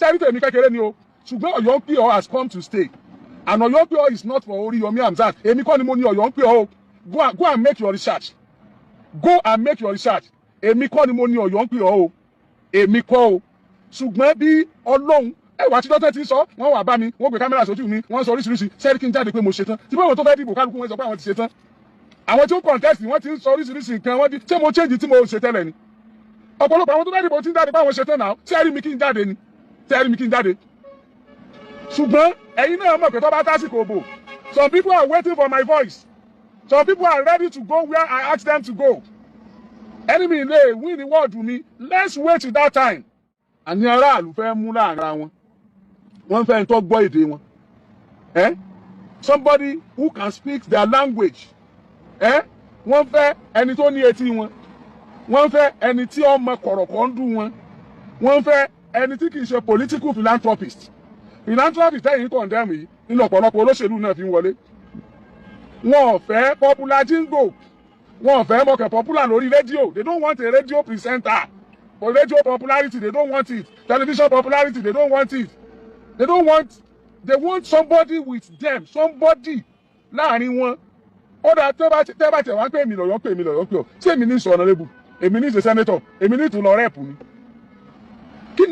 Ṣẹ́rí tèmi kékeré ni o, ṣùgbọ́n Ọ̀yọ́ ń pè ọ́ has come to stay, and Ọ̀yọ́ ń pè ọ́ is not for Oríyọmí Hamzat. Èmi kọ́ ni mo ní Ọ̀yọ́ ń pè ọ́ o. Go and make your research. Go and make your research. Èmi kọ́ ni mo ní Ọ̀yọ́ ń pè ọ́ o, èmi kọ́ o. Ṣùgbọ́n bí Ọlọ́run ẹ wà tíjọ́ tẹ́ ti ń sọ, wọ́n wà bá mi, wọ́n gbé camera sójú mi, wọ́n sọ oríṣiríṣi. Sẹ́rí kí n jáde pé mo ṣe tán tí báwọn tó fẹ́ dìbò, kálukú wọn sọ pé àwọn ti ṣe tán. Àwọn tí ó contest, wọ́n ti ń sọ oríṣiríṣi nǹkan. Wọ́n ti ṣé mo change tí mo ṣe tẹ́lẹ̀ ni? Ọ̀pọ̀lọpọ̀ àwọn tó fẹ́ dìbò ti ń jáde pé àwọn ṣe tán náà. Sẹ́rí mi kí n jáde ni? Sẹ́rí mi kí n jáde? Ṣùgbọ́n ẹ̀yin náà mọ̀ pé tó bá tásìkò òbò, some people are waiting for my voice. Some people are ready to go where I ask them to go. Enemy lè win ní wọ́ọ̀dù mi. Let's wait till that time. Àní aráàlú fẹ́ mú láàrin ara wọn, wọ́n fẹ́ ń tó gbọ́ èdè wọn, eh? Somebody who can speak their language, eh? Wọ́n fẹ́ ẹni tó ní etí wọn, wọ́n fẹ́ ẹni tí ọmọ kọ̀rọ̀kọ̀ ń dùn wọn, wọ́n fẹ́ ẹni tí kì í ṣe political philanthropist. Philanthropist tẹ́yìn condemn yìí nínú ọ̀pọ̀lọpọ̀ olóṣèlú náà fi ń wọlé. Wọn ò fẹ́ popular jingle, wọn ò fẹ́ mọ̀kẹ́ popular lórí rédíò. They don't want a radio presenter for radio popularity. They don't want it. Television popularity, they don't want it. They don't want. They want somebody with them, somebody láàrin wọn. Ó dáa, tẹ́ bá tẹ̀ wá pé èmi lọ̀yọ́ pé èmi lọ̀yọ́ pé ọ́, ṣé èmi ní sọ honourable, èmi ní ṣe senator, èmi ní ìtúlọ rep ni? Kí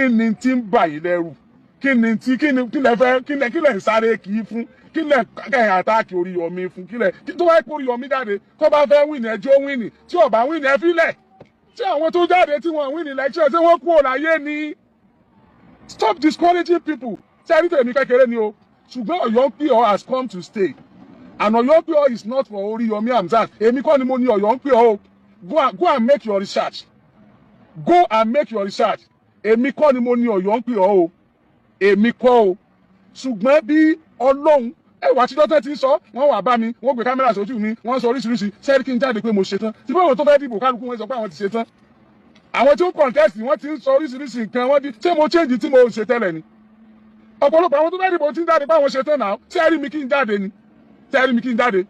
ni tí ń bà yín lẹ́rù? Kí ni tí kí ni kí lẹ fẹ́? Kí lẹ ń sáré kì í fún? Kí lẹ kẹ́hìn attack Oríyọmí fún? Kí lẹ tó wáyé pé Oríyọmí jáde, tó bá fẹ́ win, ẹjọ́ win. Tí ò bá win, ẹ fílẹ̀. Tí àwọn tó jáde tí wọ́n win election, tí wọ́n kú òláyé ni? Stop discouraging people. Ṣé ẹni tèmi kékeré ni o, ṣùgbọ́n Ọ̀yọ́ ń pè ọ́ has come to stay, and Ọ̀yọ́ ń pè ọ́ is not for Oríyọmí Hamzat. Èmi kọ́ ni mo ní Ọ̀yọ́ ń pè ọ́ o. Go and make your research. Go and make your research. Èmi kọ́ ni mo ní Ọ̀yọ́ ń pè ọ́ o, èmi kọ́ o. Ṣùgbọ́n bí Ọlọ́run ẹ wà tíjọ́ tẹ́ ti ń sọ, wọ́n wà bá mi, wọ́n gbé camera sójú mi, wọ́n sọ oríṣiríṣi. Sẹ́rí kí n jáde pé mo ṣe tán tí báwọn tó fẹ́ dìbò, kálukú wọn sọ pé àwọn ti ṣe tán. Àwọn tí ó contest, wọ́n ti ń sọ oríṣiríṣi nǹkan. Wọ́n ti ṣé mo change tí mo ṣe tẹ́lẹ̀ ni? Ọ̀pọ̀lọpọ̀ àwọn tó fẹ́ dìbò ti ń jáde pé àwọn ṣe tán náà. Sẹ́rí mi kí n jáde ni? Sẹ́rí mi kí n jáde?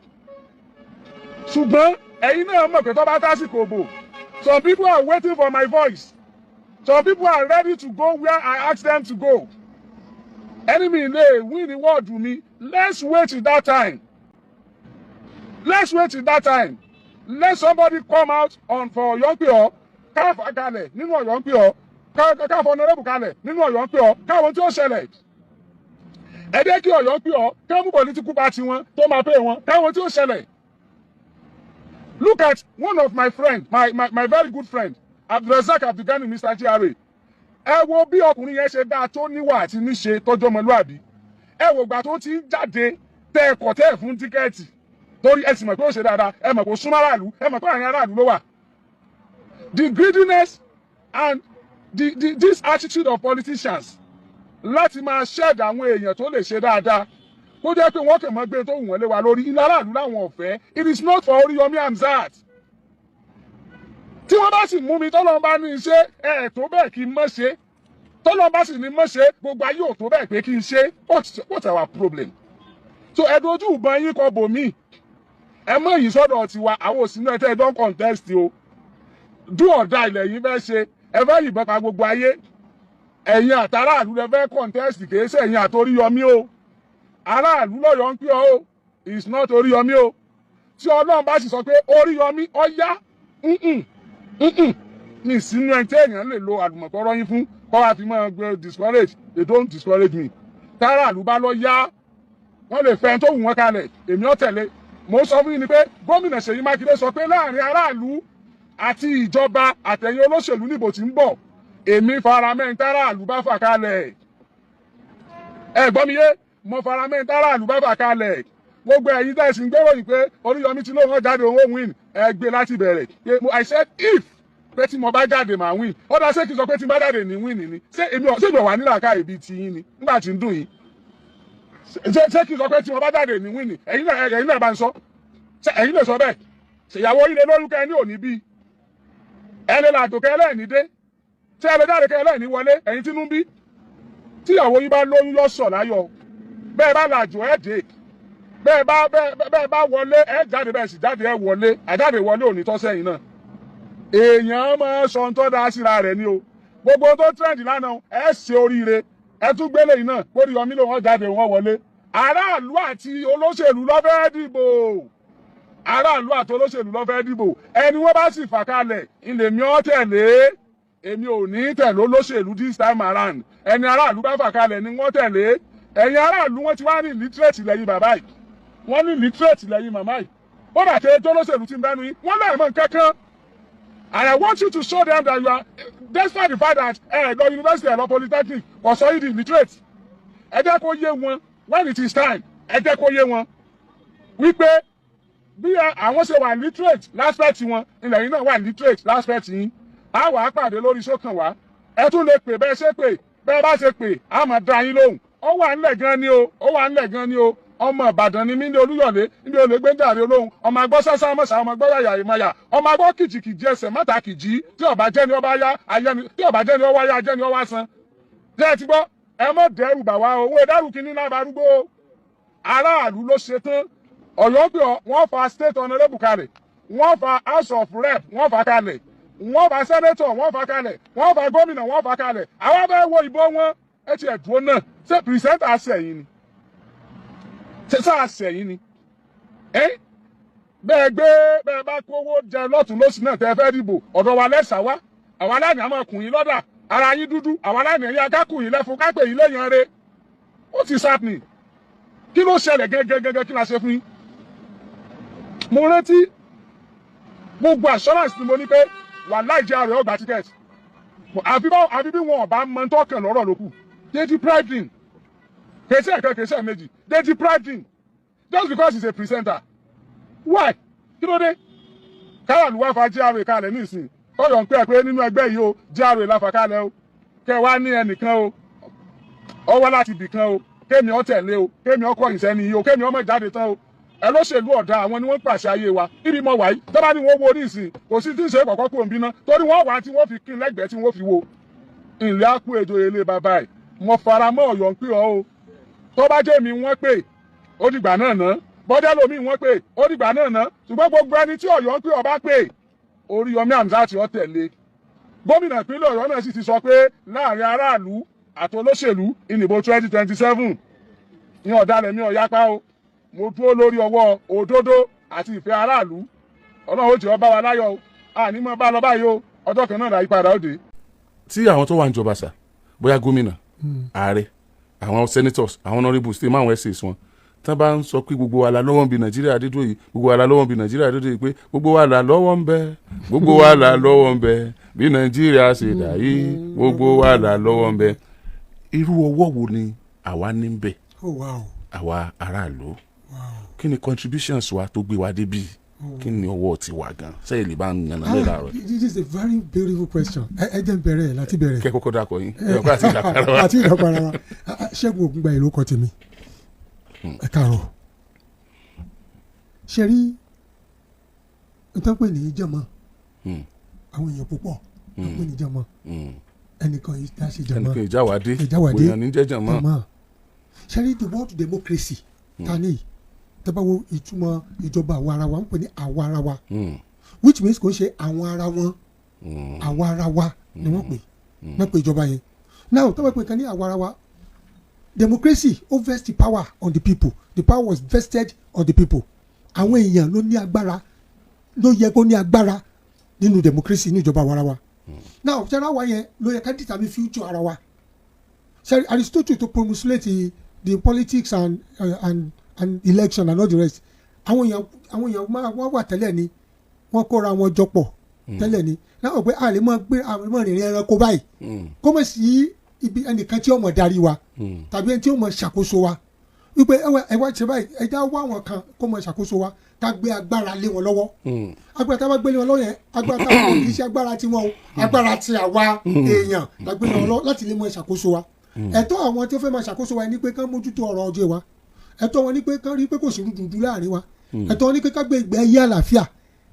Ṣùgbọ́n ẹ̀yin náà mọ̀ pé tó bá tásìkò òbò, some people are waiting for my voice. Some people are ready to go where I ask them to go. Enemy lè win ní wọ́ọ̀dù mi. Let's wait till that time. Let's wait till that time. Let somebody come out on for Ọ̀yọ́ ń pè ọ́, káfà kalẹ̀ nínú Ọ̀yọ́ ń pè ọ́, káfà honourable kalẹ̀ nínú Ọ̀yọ́ ń pè ọ́, káwọn tí ó ṣẹlẹ̀. Ẹ jẹ́ kí Ọ̀yọ́ ń pè ọ́ ká mú political party wọn tó máa pè wọn, káwọn tí ó ṣẹlẹ̀. Look at one of my friend, my very good friend, Abdulrasaq Abdulgani, Mr. GRA. Ẹ wo bí ọkùnrin yẹn ṣe dáa tó, níwà àti níṣe, tọ́jú ọmọlúàbí. Ẹ wò gbà tó ti ń jáde, tẹ ẹ kọ̀ tẹ́ ẹ fún ticket, torí ẹ sì mọ̀ pé ó ṣe dáadáa, ẹ mọ̀ pé ó súnmọ́ aráàlú, ẹ mọ̀ pé àárín aráàlú ló wà. The greediness and the this attitude of politicians láti máa shed àwọn èèyàn tó lè ṣe dáadáa, kó jẹ́ pé wọ́n kàn mọ́ gbé tó wù wọ́n lé wa lórí ilé, aráàlú láwọn ọ̀fẹ́. It is not for Oríyọmí Hamzat. Tí wọ́n bá sì mú mi, tọ́lọ́n bá ní ṣe ẹ̀ tó bẹ́ẹ̀ kí n mọ̀ ṣe, tọ́lọ́n bá sì ní mọ̀ ṣe, gbogbo ayé ò tó bẹ́ẹ̀ pé kí n ṣe. What's our problem? So ẹ dojú ìbọn yín kọ bòmí, ẹ mọ̀ yìí sọ́dọ̀ tiwa. Àwọn òsínú ẹ tẹ́ ẹ don contest o. Do or die ilẹ̀ yín fẹ́ ṣe. Ẹ fẹ́ yìnbọn pa gbogbo ayé. Ẹ̀yin àtàràlú lẹ fẹ́ contest, kìí ṣe ẹ̀yin àtOríyọmí o. Aráàlú lọ́yọ̀ ń pè ọ́ o, it's not Oríyọmí o. Tí Ọlọ́run bá sì sọ pé Oríyọmí ọ̀yá, ní ìsínú ẹni tí èèyàn lè lo àlùmọ̀kọ́rọ́ yín fún kọ́ wa fi máa gbé discourage. They don't discourage me. Táràlú bá lọ yá, wọ́n lè fẹ́ tó wù wọ́n kalẹ̀, èmi ò tẹ̀lé. Mo sọ fún yín ni pé gómìnà Ṣèyí Mákindé sọ pé láàrin aráàlú àti ìjọba àtẹ̀yìn olóṣèlú níbo tí ń bọ̀, èmi faramẹ́ táràlú bá fà kalẹ̀. Ẹ gbọ́ mi yé? Mo faramẹ́ táràlú bá fà kalẹ̀. Gbogbo ẹ̀yin tẹ́ ẹ sì ń gbéròyìn pé Oríyọmí tí lóun jáde, òun win, ẹ gbé láti bẹ̀rẹ̀ pé I said if pé tí mo bá jáde, màá win. Ó dá, ṣé kí n sọ pé tí n bá jáde ní win ni? Ṣé èmi ò ṣé èmi ò wà nílà ká ibi tí yín ni nígbà tí ń dùn yín? Ṣé kí n sọ pé tí mo bá jáde ní win? Ẹ̀yin náà bá ń sọ. Ṣé ẹ̀yin lè sọ bẹ́ẹ̀? Ṣèyàwó ilé lórúkọ ẹni ò ní bí ẹ lè làjò kẹ ẹlẹ́ẹ̀ní dé? Ṣé ẹ lè jáde kẹ ẹlẹ́ẹ̀ní wọlé? Ẹ̀yin tínú ń bí, tíyàwó yín bá lóyún, yọ sọ̀ láyọ̀. Bẹ́ẹ̀ bá làjò, ẹ̀ dé. Bẹ́ẹ̀ bá wọlé, ẹ jáde. Bẹ́ẹ̀ sì jáde, ẹ wọlé. Àjáde wọlé ò ní tọ́ sẹ́yìn náà. Èèyàn máa sọ ń tọ́ da síra rẹ̀ ni o. Gbogbo tó trend lánàá, ẹ ṣe oríire. Ẹ tún gbélé yìí náà, Oríyọmí ló wọ́n jáde, wọ́n wọlé. Aráàlú àti olóṣèlú ló fẹ́ dìbò. Aráàlú àti olóṣèlú ló fẹ́ dìbò. Ẹni wọ́n bá sì fà kalẹ̀ ilé mi ọ́ tẹ̀lé. Èmi ò ní tẹ̀lé olóṣèlú this time around. Ẹni aráàlú bá fà kalẹ̀ ni wọ́n tẹ̀lé. Ẹ̀yin aráàlú, wọ́n ti wá ní illiterate lẹ́yìn bàbá yìí, wọ́n ní illiterate lẹ́yìn màmá yìí. Ó dà tẹ́ ẹjọ́ olóṣèlú ti ń bẹ́nu yín, wọ́n lẹ́ẹ̀mọ́ nǹkan kan. And I want you to show them that you are, despite the fact that ẹ lọ university, ẹ lọ polytechnic, kò sọ yìí di illiterate. Ẹ jẹ́ kó yé wọn when it is time. Ẹ jẹ́ kó yé wọn wípé bí àwọn ṣe wà literate l'aspect wọn, ilẹ̀ yìí náà wà literate l'aspect yín. Á wàá pàdé lórí sókàn wá. Ẹ tún lè pè bẹ́ẹ̀ ṣe pè, bẹ́ẹ̀ bá ṣe pè, á máa dá yín lóhùn. Ó wà ńlẹ̀ gan ni o, ó wà ńlẹ̀ gan ni o. Ọmọ Ìbàdàn ni mí ní Olúyọ̀lé níbi olùgbéjàre olóhùn. Ọmọ agbọ́ sásá mọ̀sá, ọmọ agbọ́ yàyà ìmọ̀yà, ọmọ agbọ́ kìjìkìjì ẹsẹ̀ mọ́ta kìjì. Tí ọba jẹ́ ni ọba yá ayẹ́ni, tí ọba jẹ́ ni ọwá yá jẹ́ ni ọwá san. Jẹ́ ẹ ti gbọ́? Ẹ mọ̀ dẹ́rù bà wá o. Owó dẹ́rù kínní náà bá rúgbó. Aráàlú ló ṣe tán. Ọ̀yọ́ pé wọ́n fa state honourable kalẹ̀, wọ́n fa House of Rep, wọ́n fa kalẹ̀, wọ́n fa senator, wọ́n fa kalẹ̀, wọ́n fa gómìnà, wọ́n fa kalẹ̀. Àwọn fẹ́ wo ìbò wọn. Ẹ ti ẹ̀ dúró náà, ṣé presenter sẹ̀yìn ni? Ṣé sáà sẹ̀yìn ni? Ẹ́ bẹ́ẹ̀ gbé bẹ́ẹ̀ bá kówó jẹ lọ́tún lọ́sìn náà, tẹ́ fẹ́ dìbò, ọ̀dọ̀ wa lẹ́sà wá. Àwa aláìní àmọ́ kùn lọ́dà ara yín dúdú. Àwa aláìní ẹ̀yìn akákùn yín lẹ́fun kápẹ́ yín lẹ́yìn rẹ̀. What is happening? Kí ló ṣẹlẹ̀ gẹ́gẹ́gẹ́gẹ́? Kí la ṣe fún yín? Mo rántí gbogbo assurance ni mo ní pé wàláì jẹ́ ààrẹ ọgbà ticket. Àfi bí wọn ọba mọ tọkàn lọ́rọ̀ lókù. They deprived him. Kèsì ẹ̀kan, kèsì ẹ̀ méjì, they deprived him just because he's a presenter. Why? Kí ló dé? Káràlú wá fa GRA kalẹ̀ nísìn, tọ́yọ̀ ń pẹ́ pé nínú ẹgbẹ́ yìí o, GRA la fà kalẹ̀ o. Kẹ wá ní ẹnìkan o, ọ wá láti ibì kan o, kémi ọ tẹ̀lé o, kémi ọ kọ̀yìn sẹ́ni yìí o, kémi ọmọ jáde tán o. Ẹ lóṣèlú ọ̀dà, àwọn ni wọ́n ń pàṣẹ ayé wa. Ibi mọ wàyí tó bá ní wọ́n wo ní ìsìn, kò sí tí ń ṣe kọ̀kọ́ kó ń bínú torí wọ́n wà tí wọ́n fi kí n lẹ́gbẹ̀ẹ́ tí wọ́n fi wo ìlẹ̀ àpò èdè ilé bàbá ẹ̀. Mo fara mọ́ Ọ̀yọ́ ń pè ọ́ o. Tó bá jẹ́ mi wọ́n pè, ó dìgbà náà ná. Bọ́dẹ́ lomi wọ́n pè, ó dìgbà náà ná. Ṣùgbọ́n gbogbo ẹni tí Ọ̀yọ́ ń pè ọba pè, Oríyọmí Hamzat ó tẹ̀lé. Gómìnà ìpínlẹ̀ Ọ̀yọ́ náà sì ti sọ pé láàrin aráàlú àti olóṣèlú ìnìbò 2027 ní ọ̀dàlẹ̀ mi ọ̀yápá o. Mo dúró lórí ọwọ́ òdodo àti ìfẹ́ aráàlú. Ọlọ́run ó jẹ́ ọ bá wa láyọ̀ o. Àní mọ́ bá lọ báyìí o. Ọjọ́ kan náà láyípadà ó dé. Tí àwọn tó wà ń jọba sà, bóyá gómìnà, ààrẹ, àwọn senators, àwọn honourables, tí máwọn essays wọn tán bá ń sọ pé gbogbo wa la lọ́wọ́ ń bi Nàìjíríà dídó yìí, gbogbo wa la lọ́wọ́ ń bi Nàìjíríà dídó yìí, pé gbogbo wa la lọ́wọ́ ń bẹ, gbogbo wa la lọ́wọ́ ń bẹ bí Nàìjíríà ṣe dà yìí, gbogbo wa la lọ́wọ́ ń bẹ, irú ọwọ́ wo ni àwa ní ń bẹ? Oh wow. Àwa aráàlú, kí ni contributions wa tó gbé wa débi? Kí ni ọwọ́ tiwa gan sẹ́yìn lè bá ń yànnà lẹ́la rẹ̀? This is a very beautiful question. Ẹ jẹ́ n bẹ̀rẹ̀ láti bẹ̀rẹ̀. Kẹ́ kọ́kọ́ dákọ̀ yín, ẹ kọ́ àti ìdàkọ̀ ara wa. Àti ìdàkọ̀ ara wa. Ṣẹ́gun Ògúngbà ìlú kọ tèmi. Ẹ káàárọ̀. Ṣe rí n tán pè ní jàmọ́, àwọn èèyàn púpọ̀ ń pè ní jàmọ́. Ẹnìkan yìí dá sí jàmọ́. Ẹnìkan ìjáwádé. Ìjáwádé. Òyìn ní jẹ́jẹ̀ mọ́. Jàmọ́. Ṣe rí the word democracy ta ní yìí, tẹ́ bá wo ìtumọ̀ ìjọba àwa ara wa, ń pè ní àwa ara wa, which means kò ń ṣe àwọn ara wọn. Àwa ara wa ni wọ́n pè ìjọba yẹn. Now, tó bá pè kan ní àwa ara wa, democracy ó vest the power on the people. The power was vested on the people. Àwọn èèyàn ló ní agbára, ló yẹ kó ní agbára nínú democracy, ní ìjọba àwa ara wa. Now, ṣe ara wa yẹn ló yẹ ká determine future ara wa. Ṣe Aristotle tó promulgate the politics and election and all the rest, àwọn èèyàn máa wọ́n wà tẹ́lẹ̀ ni, wọ́n kóra wọn jọ pọ̀ tẹ́lẹ̀ ni láwọn pé a lè máa gbé, a lè máa rìnrìn ẹranko báyìí, kó mọ̀ sí ibi ẹnìkan tí ó mọ̀ darí wa tàbí ẹni tí ó mọ̀ ṣàkóso wa, wípé ẹ wá ṣe báyìí, ẹ já wá àwọn kan kó mọ̀ ṣàkóso wa, ká gbé agbára lé wọn lọ́wọ́. Agbára tá a bá gbé lé wọn lọ́wọ́ yẹn, agbára tá a kò kì í ṣe agbára tiwọn o, agbára ti àwa èèyàn la gbé lé wọn lọ́wọ́ láti lè mọ̀ ṣàkóso wa. Ẹ̀tọ́ àwọn tí ó fẹ́ máa ṣàkóso wa ni pé kán mójútó ọ̀rọ̀ ọjọ́ wa. Ẹ̀tọ́ wọn ni pé kán rí pé kò sí rúdurùdu láàrin wa. Ẹ̀tọ́ wọn ni pé ká gbé ìgbé ayé àlàáfíà.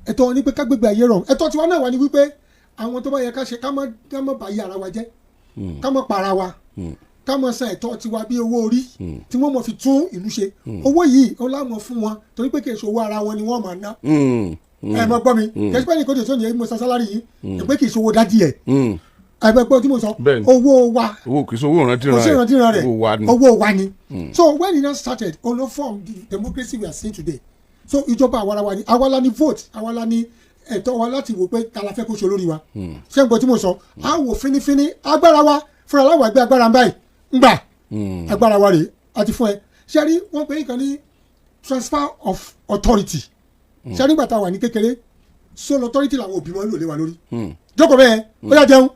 Ẹ̀tọ́ wọn ni pé ká gbé ìgbé ayé rọrùn. Ẹ̀tọ́ tiwa náà wà ní wípé àwọn tó bá yẹ ká ṣe, ká má bà ayé ara wa jẹ́, ká má para wa, ká má san ẹ̀tọ́ tiwa bí owó orí tí wọ́n mọ̀ fi tún ìlú ṣe. Owó yìí ó láwọn fún wọn torí pé kì í ṣe owó ara wọn ni wọ́n máa ná. Ẹ mọ gbọ́ mi, kì í ṣe pé ní kò tó ní mo san salary yìí, pé kì í ṣe owó daddy ẹ̀. Ẹgbẹ́ tí mo sọ. Bẹ́ẹ̀ni. Owó wa. Owó kìí ṣe owó ìrántí. Kò sí ìrántí rẹ̀. Owó wa ni. Owó wa ni. So when it now started, ó ló form the democracy we are seeing today. So ìjọba àwarawa ni. Àwa la ní vote, àwa la ní ẹ̀tọ́ wa láti wò pé ta la fẹ́ kó ṣe olórí wa. Ṣé n gbọ́ tí mo sọ? A wò fínífíní agbára wa fúnra láwa gbé agbára báyìí ń gbà agbára wa rèé àti fún ẹ. Ṣé rí wọ́n pè é nǹkan ní transfer of authority. Ṣé rí nígbà tá a wà ní kékeré, sole authority làwọn òbí wọn lò lé wa lórí. Jókòó bẹ́ẹ̀, ó yá jẹun.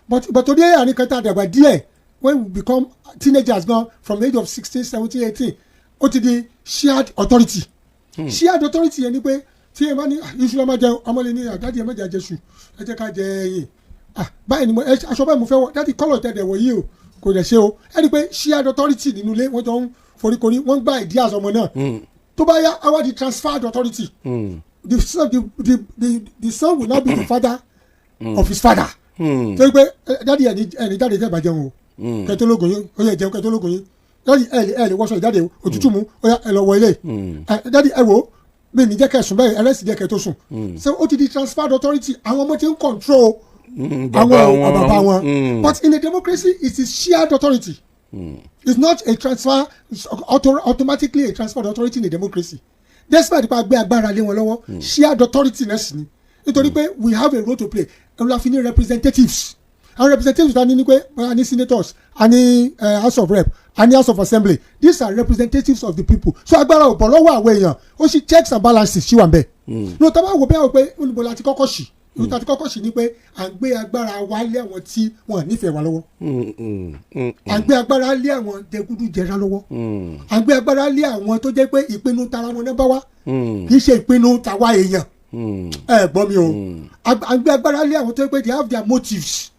But torí àárín kan tá a dàgbà díẹ̀, when we become teenagers gan, from the age of 16, 17, 18, ó ti di shared authority. Shared authority yẹn ni pé tí ẹ bá ní, "Ah, iṣu la máa jẹ," ọmọ lè ní, "Daddy, ẹ má jẹ àjẹsù, ẹ jẹ́ ká jẹ ẹyin. Ah, báyìí ni mo ẹ aṣọ báyìí mo fẹ́ wọ. Daddy, colour tẹ̀lé wọ̀ yìí o, kò dẹ̀ ṣe o." Ẹ rí i pé shared authority nínú ilé, wọ́n jọ ń foríkorí, wọ́n ń gba ìdí àsọmọ náà. Tó bá yá, á wá di transferred authority. The son will now be the father of his father. Torí pé, "Daddy, ẹni jáde tẹ́ bá jẹun o, kẹtó lóògùn yín, ó yẹ jẹun kẹtó lóògùn yín. Daddy, ẹ lè wọṣọ ìjáde o, òtútù mú, ó yá, ẹ lọ wọ ilé. Ẹ daddy, ẹ wò ó, mi ní jẹ́ kẹ́ sùn bẹ́ẹ̀, ẹlẹ́sìn jẹ́ kẹ́ tó sùn." So ó ti di transferred authority. Àwọn ọmọ ti ń control Bàbá àwọn wọn. bàbá wọn. But in a democracy, it is shared authority. It's not a transfer. It's automatically a transfer of authority in a democracy, despite pa gbé agbára lé wọn lọ́wọ́. Shared authority náà sì ni, nítorí pé we have a role to play. Ẹ la fi ní representatives. Àwọn representatives ta ní ni pé a ní senators, a ní House of Rep, a ní House of Assembly. These are representatives of the people. So agbára ò bọ̀ lọ́wọ́ àwọn èèyàn, ó sì checks and balances ṣì wà ń bẹ̀. No tá a bá wò bẹ́ẹ̀, wò pé olùbọ̀ la ti kọ́kọ́ ṣì, ìlú ta ti kọ́kọ́ ṣì ni pé à ń gbé agbára wa lé àwọn tí wọ́n nífẹ̀ẹ́ wa lọ́wọ́, à ń gbé agbára lé àwọn jẹgúdújẹrá lọ́wọ́, à ń gbé agbára lé àwọn tó jẹ́ pé ìpinnu tara wọn náà bá wá, kì í ṣe ìpinnu tàwa èèyàn. Ẹ gbọ́ mi o, à ń gbé agbára lé àwọn tó jẹ́ pé they have their motives,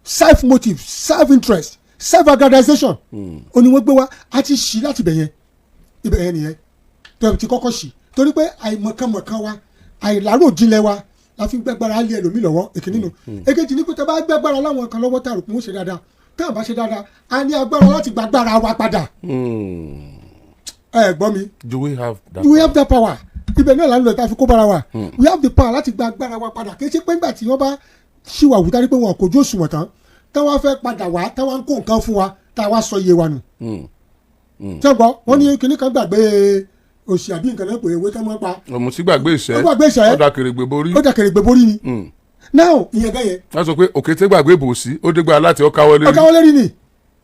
self motive, self interest, self aggrandization ó ní wọ́n gbé wá. A ti ṣí láti ibẹ̀ yẹn. Ibẹ̀ yẹn nìyẹn tó ti kọ́kọ́ ṣí, torí pé àìmọ̀kànmọ̀kàn wa, àìláròjinlẹ̀ wa la fi gbẹ́gbára lé ẹlòmíì lọ́wọ́. Èkìní nu. Èkejì ní pé tẹ́ bá gbẹ́gbára láwọn kan lọ́wọ́, tá a rò pé wọ́n ṣe dáadáa, táwọn bá ṣe dáadáa, a ní agbára láti gbàgbára wa padà. Ẹ gbọ́ mi. Do we have that? We have that power. Ibẹ̀ náà là ń lọ tá a fi kó bára wa. We have the power láti gba agbára wa padà. Kì í ṣe pé nígbà tí wọ́n bá ṣìwà wù dárí pé wọn kò jó òṣùwọ̀n tán, táwọn fẹ́ padà wá, táwọn ń kó nǹkan fún wa, tá a wá sọ iye wa nù. Ṣé o gbọ́? Wọ́n ní kinní kan gbàgbé òṣì àbí nǹkan náà pé ewé tán mọ́ pa. Ọ̀mùtí gbàgbé ìṣẹ́. Ó gbàgbé ìṣẹ́. Ó dà kèrègbè borí. Ó dà kèrègbè borí ni. Now, ìyẹn bẹ́ẹ̀ yẹn. Wọ́n sọ pé òkété gbàgbé bòsí, ó dégbà láti ọkàwọ́ lérí. Ọkàwọ́ lérí ni.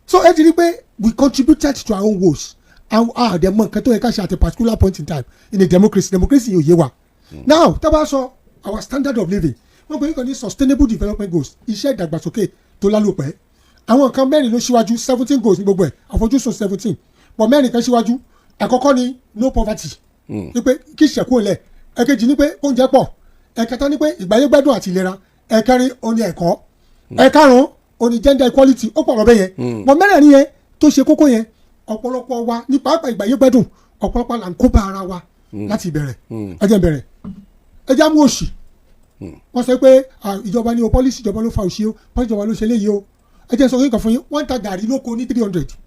So ẹ ti rí pé we contributed to our own woes and ah, the mọ nǹkan tó yẹ ká ṣe at a particular point in time in a democracy. Democracy yóò yé wa. Now, tá a bá sọ our standard of living, wọ́n pè é kàn ní Sustainable Development Goals, iṣẹ́ ìdàgbàsókè tó lálòpẹ́. Àwọn nǹkan mẹ́rin ló ṣíwájú. 17 goals ní gbogbo ẹ̀, àfojúsùn 17, but mẹ́rin kan ṣíwájú. Àkọ́kọ́ ni no poverty, ní pé kí ìṣẹ̀kú lẹ̀. Ẹ̀kejì ní pé oúnjẹ pọ̀. Ẹ̀kẹta ní pé ìgbáyégbádùn àti ìlera. Ẹ̀kẹrin ó ní ẹ̀kọ́. Ẹ̀karùn-ún ó ní gender equality. Ó pọ̀ lọ́bẹ̀ yẹn, but mẹ́rẹ̀ẹ̀rin yẹn tó ṣe kókó yẹn, ọ̀pọ̀lọpọ̀ wa ní pàápàá ìgbáyégbádùn, ọ̀pọ̀lọpọ̀ là ń kó bá ara wa láti ìbẹ̀rẹ̀. Ẹ jẹ́ n bẹ̀rẹ̀, ẹ jẹ́ á mú òṣì. Wọ́n sọ pé ìjọba ní o, policy ìjọba ló fa òṣì o, policy ìjọba ló ṣe léyìí o. Ẹ jẹ́ n sọ kíkan fún yín. Wọ́n ń ta gàrí lóko ní 300,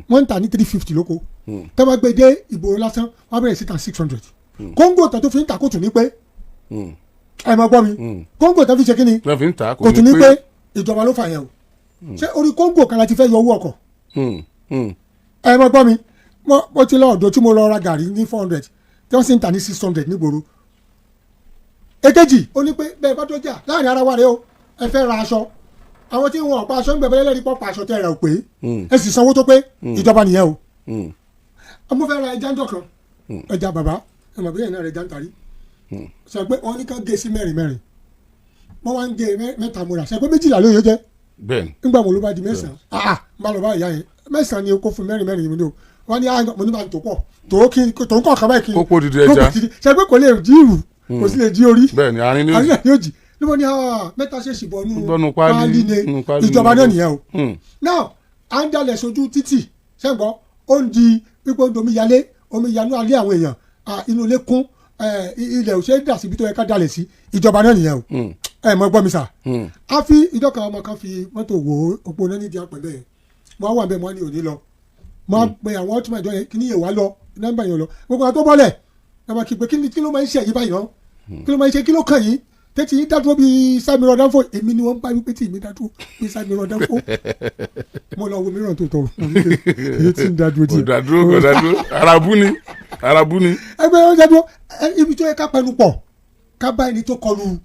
wọ́n ń ta ní 350 lóko. Tẹ́ bá gbé dé ìgboro lásán, wọ́n á bẹ̀rẹ̀ sí ta 600. Kóńgò tó fi ń ta kò tún ní pé. Ẹ máa gbọ́ mi, kóńgò tó fi ṣe kí ni? Wọ́n fi ń ta. Kò tún ní pé. Ìjọba ló fà yẹn o. Ṣé orí kóńgò kan la ti fẹ́ yọ owó ọkọ̀? Ẹ máa gbọ́ mi, mo ti lọ ọ̀dọ̀ tí mo lọ ra gàrí ní 400, tí wọ́n sì ń ta ní 600 nígboro. Èkejì, ó ní pé bẹ́ẹ̀ bá dọ́jà láàrin ara wa rẹ o, ẹ fẹ́ ra aṣọ, àwọn tí wọn ò pa aṣọ ń gbẹ̀bẹ̀ lẹ́rìí pọ̀ pa aṣọ tẹ́ ẹ rà ò pé, ẹ sì sanwó tó pé. Ìjọba nìyẹn o. Mo fẹ́ ra ẹja ńjọ́ kan, ẹja bàbá, ẹ mọ̀ bí ẹ̀yin náà rẹ̀ ẹja ń tarí sọ pé wọ́n ní ká gé sí mẹ́rin mẹ́rin. Wọ́n wá ń gé mẹ́ta, mo rà sọ pé 12 ló yẹ jẹ́. Bẹ́ẹ̀ni. Nígbà mo ló bá di mẹ́sàn-án, ah, n bá lọ bá ìyá yẹn, mẹ́sàn-án ni o kó fún mẹ́rin mẹ́rin mi ni o. Wọ́n ní, ah, mo ní bá ń tó pọ̀ tó kí tó ń kọ̀ kọ́ báyìí kí Kó pò dídí ẹja. Kó pò dídí ṣe pé kò lè jí ìrù, kò sì lè jí orí. Bẹ́ẹ̀ni, àárín ni ó àárín náà yóò jì níbo ni, ah, mẹ́ta ṣe sì bọ̀ nù Bọ́nú páálí, ni. nù páálí Ìjọba ni. náà nìyẹn o. Now, à ń dalẹ̀ sójú títì ṣẹ́gbọ́n, ó ń di pípé ó ń domi yalé, omi yanú alé àwọn èèyàn, ah, inú ilé kún, ilẹ̀ ò ṣe é dà síbi tó yẹ ká dalẹ̀ sí. Ìjọba náà nìyẹn o. Ẹ mọ gbọ́ mi sà. A fi ìjọ kan, ọmọ kan fi mọ́tò wo òpó náà nídìí àpẹ bẹ́ẹ̀. Mo á wà bẹ́ẹ̀, mo á ní òní lọ, mo á pe àwọn ọtún ìjọ yẹn, kí ni yẹn wá lọ, nọ́mbà yẹn lọ. Gbogbo àwọn tó bọ́lẹ̀ nọ́mbà kí pé kí ni, kí ló máa ń ṣe yìí báyìí náà? Kí ló máa ń ṣe? Kí ló kàn yín? Tẹ́tí yín dádúró bíi side mirror dánfó. Èmi ni wọ́n bá wípé tí mi dádúró bíi side mirror dánfó. Mo lọ wo mìíràn tó tọrọ, mo ní èyí tí ń dádúró Kò díẹ̀. dádúró, kò dádúró, arabu ni, arabu ni. Ẹgbẹ́ yóò dádúró. Ibi tó yẹ ká pẹnu pọ̀ ká bá ẹni tó kọlu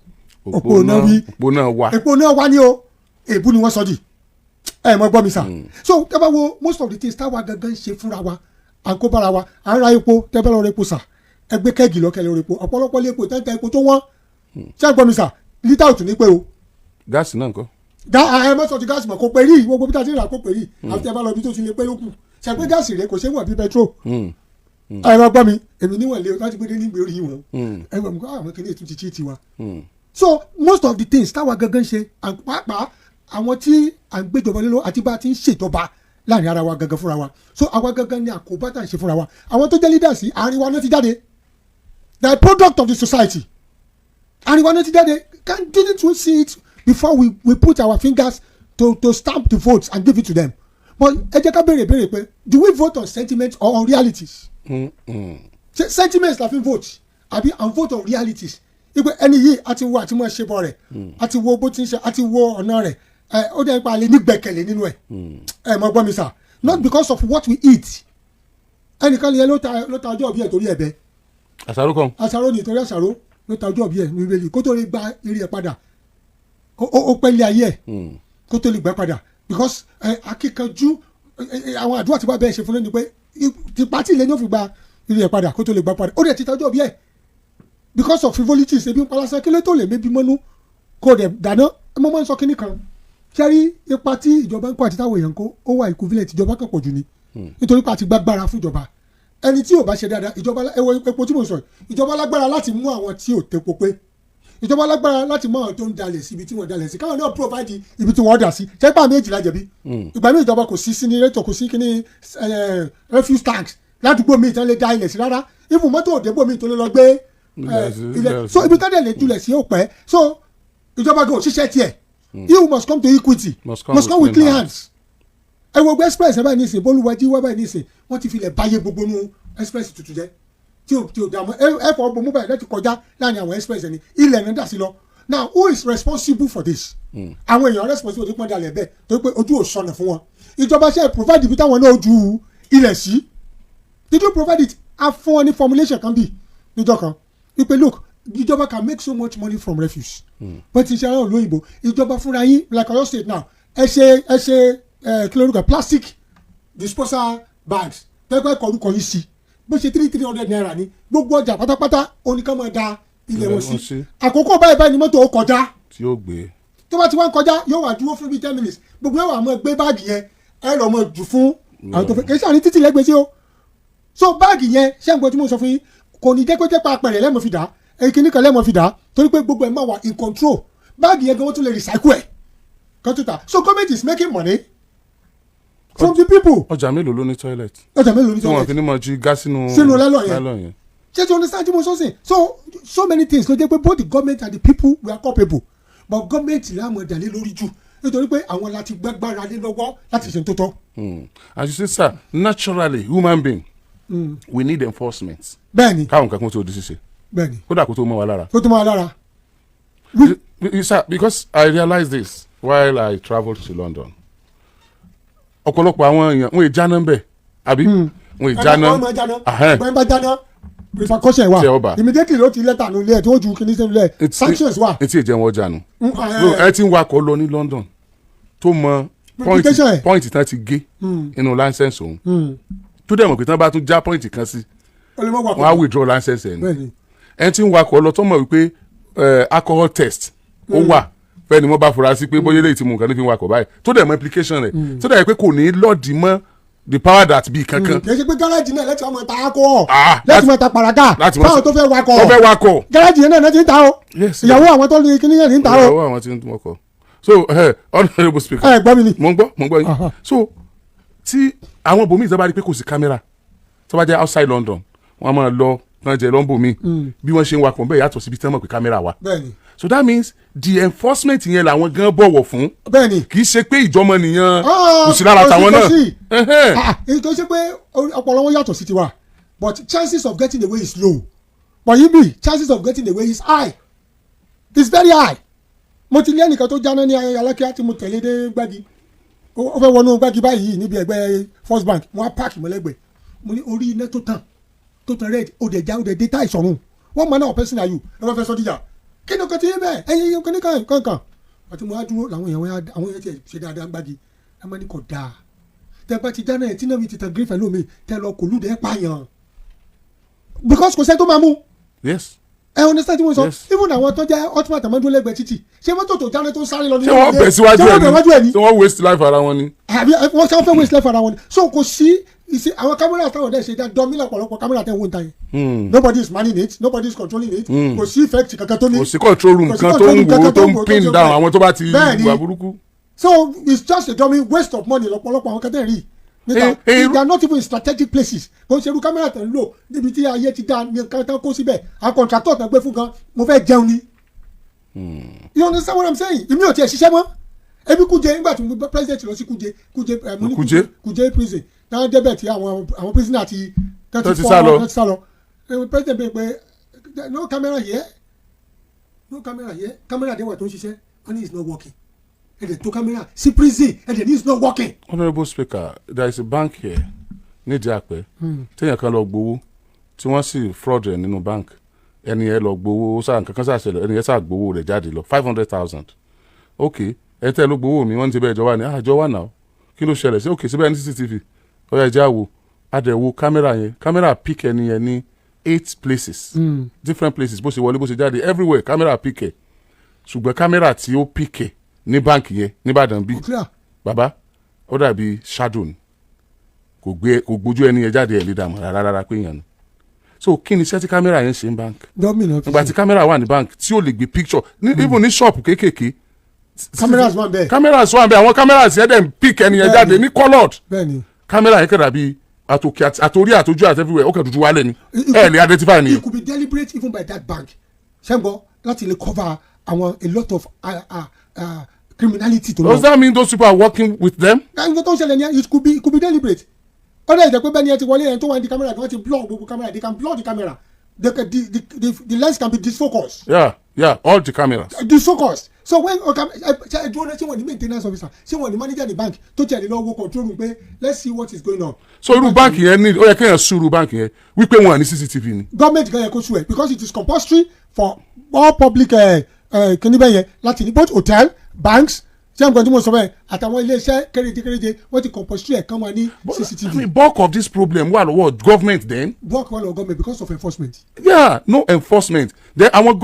òpó náà wí. Òpó náà wà. Èpo náà wá ní o, èébú ni wọ́n sọ di. Ẹ mọ gbọ́ mi sà. So tẹ́ bá wo most of the things táwa gangan ń ṣe fúnra wa, à ń kó bára wa. À ń ra epo. Tẹ́ bá lọ ra epo sà, ẹ gbé keg lọ́kẹ́ lọ ra epo. Ọ̀pọ̀lọpọ̀ lé epo tẹ́ntẹ́, epo tó wọ́n. Ṣé ẹ gbọ́ mi sà? Lítà òtún ní pé o. Gáàsì náà ńkọ́? Dá ẹ mọ́ sọ ti gáàsì mọ̀, kó pé rí. Gbogbo bí tá a ti rà kó pé rí, àfi tẹ́ bá lọ bí tó ti lè pé lókù. Ṣe pé gáàsì rẹ kò ṣe wọ̀n bí petrol. Ẹ máa gbọ́ mi, èmi níwọ̀n lé láti gbé dé nígbè orí wọn. Ẹ gbọ́ mi kọ́ àwọn kìnìún tún ti chí tiwa. So most of the things táwa gangan ṣe and pàápàá àwọn tí à ń gbéjọba lé lọ àti bá a ti ń ṣèjọba láàrin ara wa gangan fúnra wa, so àwa gangan ni àkóbá tá à ń ṣe fúnra wa. Àwọn tó jẹ́ leaders yìí, àárín wa náà ti jáde. They are product of the society. Àárín wa náà ti jáde. Can didn't we see it before we put our fingers to stamp the votes and give it to them? But ẹ jẹ́ ká béèrè béèrè pé, do we vote on sentiment or on realities? Ṣe sentiments la fi vote àbí and vote on realities? Ipe ẹni yìí, a ti wo àti mọ ṣe bọ rẹ̀, a ti wo bó ti ń ṣe, a ti wo ọ̀nà rẹ̀, ẹ ó dẹ́ pa lè nígbẹ̀kẹ̀lé nínú ẹ̀. Ẹ mọ gbọ́ mi sà, not because of what we eat. Ẹnìkan yẹn ló ta ọjọ́ òbí ẹ̀ torí ẹ̀ bẹ́ẹ̀. Àṣàrò kan. Àṣàrò ní, torí àṣàrò ló ta ọjọ́ òbí ẹ̀ ní Bíbélì kó tó lè gba eré ẹ̀ padà. Ó pẹ́ lé ayé ẹ̀ kó tó lè gbà padà because ẹ akíkanjú ẹ, àwọn àdúrà tí wọ́n bẹ́ẹ̀ ṣe fún lónìí pé tipa tí ilé ní ó fi gba eré ẹ̀ padà. Kó tó lè gbà padà, ó dẹ̀ ti ta ọjọ́ òbí ẹ̀ because of frivolities. Ebi ń palásán, kí ló tó lè mébi mọ́nú kó dẹ̀ dáná. Mo máa ń sọ kínní kan sẹ́rí, ipa tí ìjọba ń kó àti táwọn èèyàn ń kó, ó wà equivalent. Ìjọba kan pọ̀ jù ni, nítorí pé a ti gbàgbára fún ìjọba. Ẹni tí ò bá ṣe dáadáa, ìjọba, ẹ wo epo tí mo sọ yìí, ìjọba lágbára láti mú àwọn tí ò tepo pé. Ìjọba lágbára láti mú àwọn tó ń dalẹ̀ sí ibi tí wọ́n dalẹ̀ sí, káwọn náà provide ibi tí wọ́n dà sí. Ṣẹ́pà méjì la jẹ̀bi. Ìgbà míì, ìjọba kò sí incinerator, kò sí kíní refuse tanks ládùúgbò míì tán lè da ilẹ̀ sí rárá. Ibùn mọ́tò òdebò míì tó lè lọ gbé ilẹ̀ sí, ilẹ̀. Ilẹ̀ So sí. ibi tán lè julẹ̀ sí òpẹ́. So ìjọba gan òṣìṣẹ́ tiẹ̀. You must come to equity, must come must come with clean hands. hands. Ẹ wo gbé express ẹ báyìí nísìn, bólúwájí wá báyìí nísìn, wọ́n ti filẹ̀ báyé gbogbo nú express tuntun jẹ́ tí ò dààmú. Ẹ fọ bomú báyìí láti kọjá láàrin àwọn express ẹni, ilẹ̀ ń dà sí lọ. Now, who is responsible for this? Àwọn èèyàn responsible tó pọ́n dalẹ̀ bẹ́ẹ̀ torí pé ojú ò sọnà fún wọn. Ìjọba ṣe provide ibi táwọn náà ju ilẹ̀ sí? Did you provide it? A fún wọn ní formulation kan bí níjọ́ kan wípé, look, ìjọba can make so much money from refuse. Bó ti ṣe ara òyìnbó, ìjọba fúnra yín, like Ọ̀yọ́ State now, ẹ ṣe ẹ kí lórúkọ, plastic disposal bags tẹ́gbẹ́ kọ orúkọ yín sí, bó ṣe 300 naira ní gbogbo ọjà pátápátá, oníkan máa da ilẹ̀ wọn ilẹ̀ wọn sí. Sí. Àkókò báyìí báyìí ni mọ́tò ó kọjá. Tí ó gbé. Tó bá ti wá ń kọjá, yóò wá dúró fún bíi 10 minutes. Gbogbo ẹ̀ wà máa gbé báàgì yẹn, ẹ lọ́ máa jù fún àwọn tó fẹ́. Kì í sàní títì lẹ́gbẹ̀ẹ́ sí o. So báàgì yẹn, ṣé ń gbọ́ tí mo sọ fún yín? Kò ní jẹ́ pé jẹ́ pa apẹ̀rẹ̀ lẹ́mọ̀ fi dà èkìní kan lẹ́mọ̀ fi dà, torí pé gbogbo ẹ̀ máa wà in control. Báàgì yẹn gan, wọ́n tún lè recycle ẹ̀ kan tó ta. So government is making money from the people. Ọjà mélòó ló ní toilet? Ọjà mélòó ní tí wọ́n toilet? fi ní mọ̀ ju gas sínú Sínú nylon yẹn. Nylon yẹn. Ṣé tí understand tí mo sọ sí? So many things ló jẹ́ pé both the government and the people, we are culpable, but government là mọ̀ dàlé lórí jù, nítorí pé àwọn láti gbàgbára lé lọ́wọ́ láti ṣe tó tọ́. As you say, sir, naturally, human being, we need enforcement. Bẹ́ẹ̀ni. Káwọn nǹkan kan tó di ṣíṣe. Bẹ́ẹ̀ni. Kódà kó tó mọ́ wa lára. Kó tó máa lára. Sir, because I realized this while I travelled to London. Ọ̀pọ̀lọpọ̀ àwọn èèyàn, wọ́n ì jáná ń bẹ̀, àbí? Wọ́n ì jáná. Wọ́n máa jáná. Ahẹ́n. Wọ́n bá jáná, repercussion wà. Tí ẹ ó bá. Immediately ló ti lẹ́tà nílé ẹ̀ tó ju kíní sínú ilé ẹ̀, sanctions wà. Etí ìjẹun ọjà nù. No, ẹ ti ń wakọ̀ lọ ní London tó mọ point Implication ẹ̀. point tán ti gé inú license òun, tó dẹ̀ mọ̀ pé tán bá tún já point kan sí, ó lè mọ̀ wà. wọ́n á withdraw license ẹ̀ ní. Bẹ́ẹ̀ni. Ẹni tí ń wakọ̀ lọ tó mọ̀ wípé alcohol test ó wà fẹ́ni wọ́n bá fura sí pé bóyá eléyìí tí mo nǹkan ní fi ń wakọ̀ báyìí, tó dẹ̀ mọ̀ implication rẹ̀, tó dẹ̀ yẹ pé kò ní lọ́ọ̀dì mọ́ the power that be kankan. Kì í ṣe pé gáràjì náà lẹ́tí ọmọ ta akọ Ah, lẹ́tí mọ̀ ta pàràgà láti mọ̀ fáwọn tó fẹ́ wakọ̀. Tó fẹ́ wakọ̀. Gáràjì yẹn náà ti ń ta o. Yes. Ìyàwó àwọn tó ní kíní yẹn ní ń ta o. Ìyàwó àwọn tí ń wakọ̀. So honourable speaker. Ẹ gbọ́ mi ni. Mo ń gbọ́, mo ń gbọ́ yín. Aha. So tí àwọn bòmíì tó bá rí pé kò sí kámẹ́rà, tó bá jẹ́ outside London, wọ́n á máa lọ tán jẹ lọ́nbò mi bí wọ́n ṣe ń wakọ̀ bẹ́ẹ̀, yàtọ̀ síbi tí wọ́n mọ̀ pé kámẹ́rà wà. Bẹ́ẹ̀ni. So that means the enforcement yẹn làwọn gan bọ̀wọ̀ fún. Bẹ́ẹ̀ni. Kì í ṣe pé ìjọmọ nìyẹn Ah, kò sí lára kò sí, tàwọn kò náà. sí. Ẹhẹ́n. Ah, èyí tó ṣe pé ọpọlọ wọn yàtọ̀ sí tiwa, but chances of getting away is low, but yìí bí chances of getting away is high. It's very high. Mo ti lé ẹnìkan tó jáná ní Alákíá tí mo tẹ̀lé dé Gbági. Ó fẹ́ wọnú Gbági báyìí níbi ẹgbẹ́ First Bank. Mo á park mọ́lẹ́gbẹ̀ẹ́. Mo ní orí iná tó tàn red, ó dẹ̀ já, ó dẹ̀ dé táì sọ̀rùn. Wọ́n mọ̀ náà, person are you? Ẹ wọ́n fẹ́ sọ díjà. Kí ni o kò tí ì bẹ́ẹ̀? Ẹyin kí ni kan kan? Àti mo á dúró làwọn èèyàn, àwọn èèyàn tiẹ̀ ṣe dáadáa Gbági. Ẹ máa ní kò dáa. Tẹ bá ti jáná ẹ̀ tí náà mi ti tàn green pẹ̀lú mi, tẹ lọ kò lùdẹ̀ pààyàn. Because kò sẹ́ni tó máa mú. Ẹ understand tí mo sọ? Yes. Even àwọn tó jẹ́ ultimate àmọ́dún lẹ́gbẹ̀ẹ́ títì, ṣé mọ́tò tó jáde tó ń sáré lọ ní Ṣé wọ́n bẹ̀ síwájú ṣé wọ́n bẹ̀ wájú ẹ̀ ẹ̀ ni? ni? Ṣé wọ́n waste life ara wọn ni? Àbí wọ́n ṣe wọ́n fẹ́ waste life ara wọn ni? So kò sí ìṣe àwọn kámẹ́rà táwọn dẹ̀ ṣe dá dọ́mí lọ́pọ̀lọpọ̀. Kámẹ́rà tẹ̀ ń wò ń ta yẹn, nobody is manning it, nobody is controlling it. Kò sí effect kankan tó ní. Kò sí control room Kò sí kan tó control ń room wò ó, kankan tó ń wò ó, pin tó ń down àwọn tó bá ti Bẹ́ẹ̀ni. wà burúkú. So it's just a dummy waste of money lọ́pọ̀lọpọ̀ àwọn kẹtẹ́ rí níta. Eh, They are not even in strategic places. Kò ń ṣerú kámẹ́rà tó ń lò níbi tí ayé ti dá ní nǹkan tán kó síbẹ̀. Àwọn contractor tó ń gbé fún gan, mo fẹ́ jẹun ni. You understand what I'm saying? Èmi ò tiẹ̀ ṣiṣẹ́ mọ́. Ebi Kuje, nígbà tí mo bá president lọ sí Kuje, Kuje mo ní Kuje? Kuje prison táwọn débẹ̀ tí àwọn prisoner ti Tó ti sá lọ. Tó ti sá lọ. President bẹ́ẹ̀ pé no camera here, no camera here. Camera dé wà tó ń ṣiṣẹ́, wọ́n ní it's not working. Ẹ̀ dẹ̀ tó camera sí prison, ẹ̀ dẹ̀ ní it's not working. Honourable Speaker, there is a bank here nídìí àpẹ téèyàn kan lọ gbowó tí wọ́n sì fraud rẹ̀ nínú bank. Ẹni yẹn lọ gbowó, ó sáà nǹkan kan sáà ṣẹlẹ̀, ẹni yẹn sáà gbowó rẹ̀ jáde lọ, 500,000. Ok, ẹ tẹ́ ló gbowó mi, wọ́n ní ti bẹ́ẹ̀ jọ wà ní àjọ wà náà. Kí ló ṣẹlẹ̀ sí? Ok, síbẹ̀ ní CCTV ó yẹ ẹjẹ́ àwò adẹ̀wò kámẹ́rà yẹn. Kámẹ́rà pick ẹni yẹn ní eight places, different places, bó ṣe wọlé, bó ṣe jáde, everywhere kámẹ́rà pick ẹ̀. Ṣùgbọ́n kámẹ́rà tí ó pick ẹ̀ ní báǹkì yẹn nìbàdàn bí, Clear. Bàbá, ó dàbí shadow ni. Kò gbé, kò gbójú ẹni yẹn jáde, ẹ̀ lè dààmú rárá rárá pé èèyàn ni. So kí ni iṣẹ́ tí kámẹ́rà yẹn ṣe ń bank? Gómìnà Nígbà tí kámẹ́rà wà ní bank tí ó lè gbé picture ní even ní shop kéékèèké. Cameras wà bẹ́ẹ̀. Cameras wà bẹ́ẹ̀. Àwọn cameras yẹn dẹ̀ ń pick ẹni yẹn jáde ní coloured. Kámẹ́rà yẹn kẹ́ dàbí àtòkè àtòrí àtòjú àti everywhere, ó kẹ́ dúdú wálẹ̀ ni. Ẹ lè identify ni. It could be deliberate even by that bank, ṣẹ́ngbọ́n, láti lè cover àwọn a lot of criminality tó lọ. Does that mean those people are working with them? Nǹkan tó ń ṣẹlẹ̀ ní, it could be deliberate. Ọ̀dọ̀ ìjẹ́ pé bẹ́ẹ̀ ni ẹ ti wọlé ẹni tó wà ní camera, wọ́n ti blur gbogbo camera. They can blur the camera. They can, the lens can be disfocused. Yeah, all the cameras. Disfocused. So when okay, ẹ dúró náà, ṣé wọ́n ní maintenance officer, ṣé wọ́n ní manager ní bank tó tiẹ̀ lè lọ wo control room pé let's see what is going on? So irú báǹkì yẹn ní ó yẹ kéèyàn sue irú báǹkì yẹn wípé wọn ní CCTV ni. Government gan yẹ kó sue ẹ because it is compulsory for all public kíní bẹ́ẹ̀ yẹn láti ní, both hotel, banks. Ṣé nǹkan tí mo sọ bẹ́ẹ̀, àtàwọn iléeṣẹ́ kéréje kéréje, wọ́n ti compulsory ẹ̀ kán máa ní CCTV. I mean, bulk of this problem wà lọ́wọ́ government then. Work well on government because of enforcement. Yeah, no enforcement. Then àwọn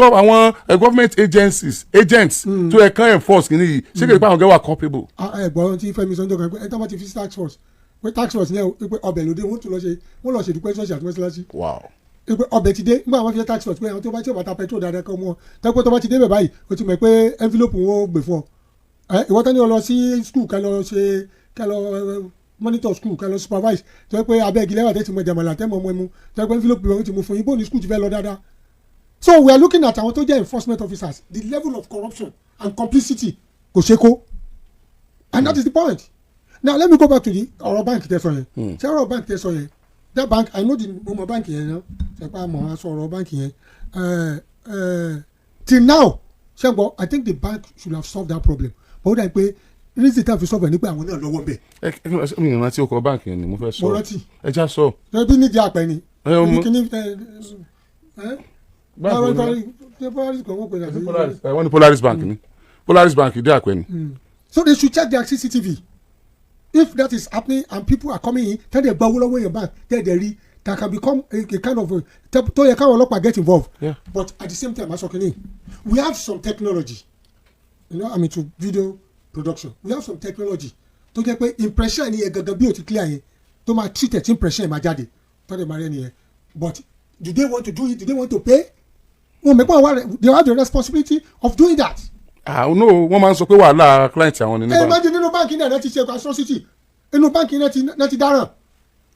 government agencies, agents tó yẹ kán enforce kìíní yìí, ṣé kìí pa àwọn gẹ́wà wà culpable? Ẹ gbọ́ tí Fẹ́mi sọ́njọ́ kan pé ẹ tó bá ti fi task force, pé task force yẹn o, pé ọbẹ̀ lóde, wọ́n tún lọ ṣe, wọ́n lọ ṣèdúpẹ́ ṣọ́ọ̀ṣì àti mọ́ṣáláṣí, pé ọbẹ̀ ti dé. Nígbà wọn fi task force pé àwọn tó bá tí ò bá ta petrol dáadáa kan mú ọ tẹ́pẹ́, tó bá ti dé bẹ̀ báyìí, o ti mọ̀ pé envelope wọn ó gbé fún ọ. Ẹ ìwọ tán ní ọ lọ sí school, ká lọ ṣe, ká lọ monitor school, ká lọ supervise, tó yẹ pé abẹ́ igi lẹ́wà tẹ́tí mọ jàmàlà tẹ́ mọ ọmọ ẹmu, tó yẹ pé envelope wọn ti mú fún yín, bóun ní school ti fẹ́ lọ dáadáa? So we are looking at àwọn tó jẹ́ enforcement officers, the level of corruption and complicity kò ṣe kó, and that is the point. Now let me go back to the ọ̀rọ̀ bank tẹ́ sọ yẹn. Ṣé ọ̀rọ̀ bank tẹ́ sọ yẹn, that bank, I know the, mo mọ bank yẹn náà. Ṣe pa mọ̀ aṣọ ọ̀rọ̀ bank yẹn till now, ṣé n gbọ́? I think the bank should have solved that problem, but ó dà pé reason tá a fi solve ẹ̀ ní pé àwọn náà lọ́wọ́ bẹ̀. Ẹ ẹ, mi ò rántí ọkọ̀ báǹkì yẹn ni mo fẹ́ sọ. Mo rántí. Ẹ já sọ. Ṣé bí nídìí àpẹ ni? Ẹ, ọmọ- Kíní ẹ ẹ Báńkì wo ni? Ṣé Polaris kan wọ́n pè ní àbí? Polaris, ẹ, wọ́n ní Polaris Bank ni, Polaris Bank ìdí àpẹ ni. So they should check their CCTV. If that is happening and people are coming in, tell them gba owó lọ́wọ́ èèyàn bank, tell them rí that can become a kind of tó yẹ káwọn ọlọ́pàá get involved. But at the same time, asọ̀kìnní, we have some technology, I mean, to video production, we have some technology tó jẹ́ pé impression yẹn gangan bí o ti clear yẹn, tó máa treat ẹ̀ tí impression yẹn máa jáde, tó dẹ̀ máa rí ẹni yẹn. But do they want to do it? Do they want to pay? Wọn mẹ́pọ̀ wá, they have the responsibility of doing that. Ah no, wọ́n máa ń sọ pé wàhálà client àwọn ni ní Ẹ bank. Imagine, nínú báńkì náà ti ṣe atrocity, inú báńkì náà ti dáràn,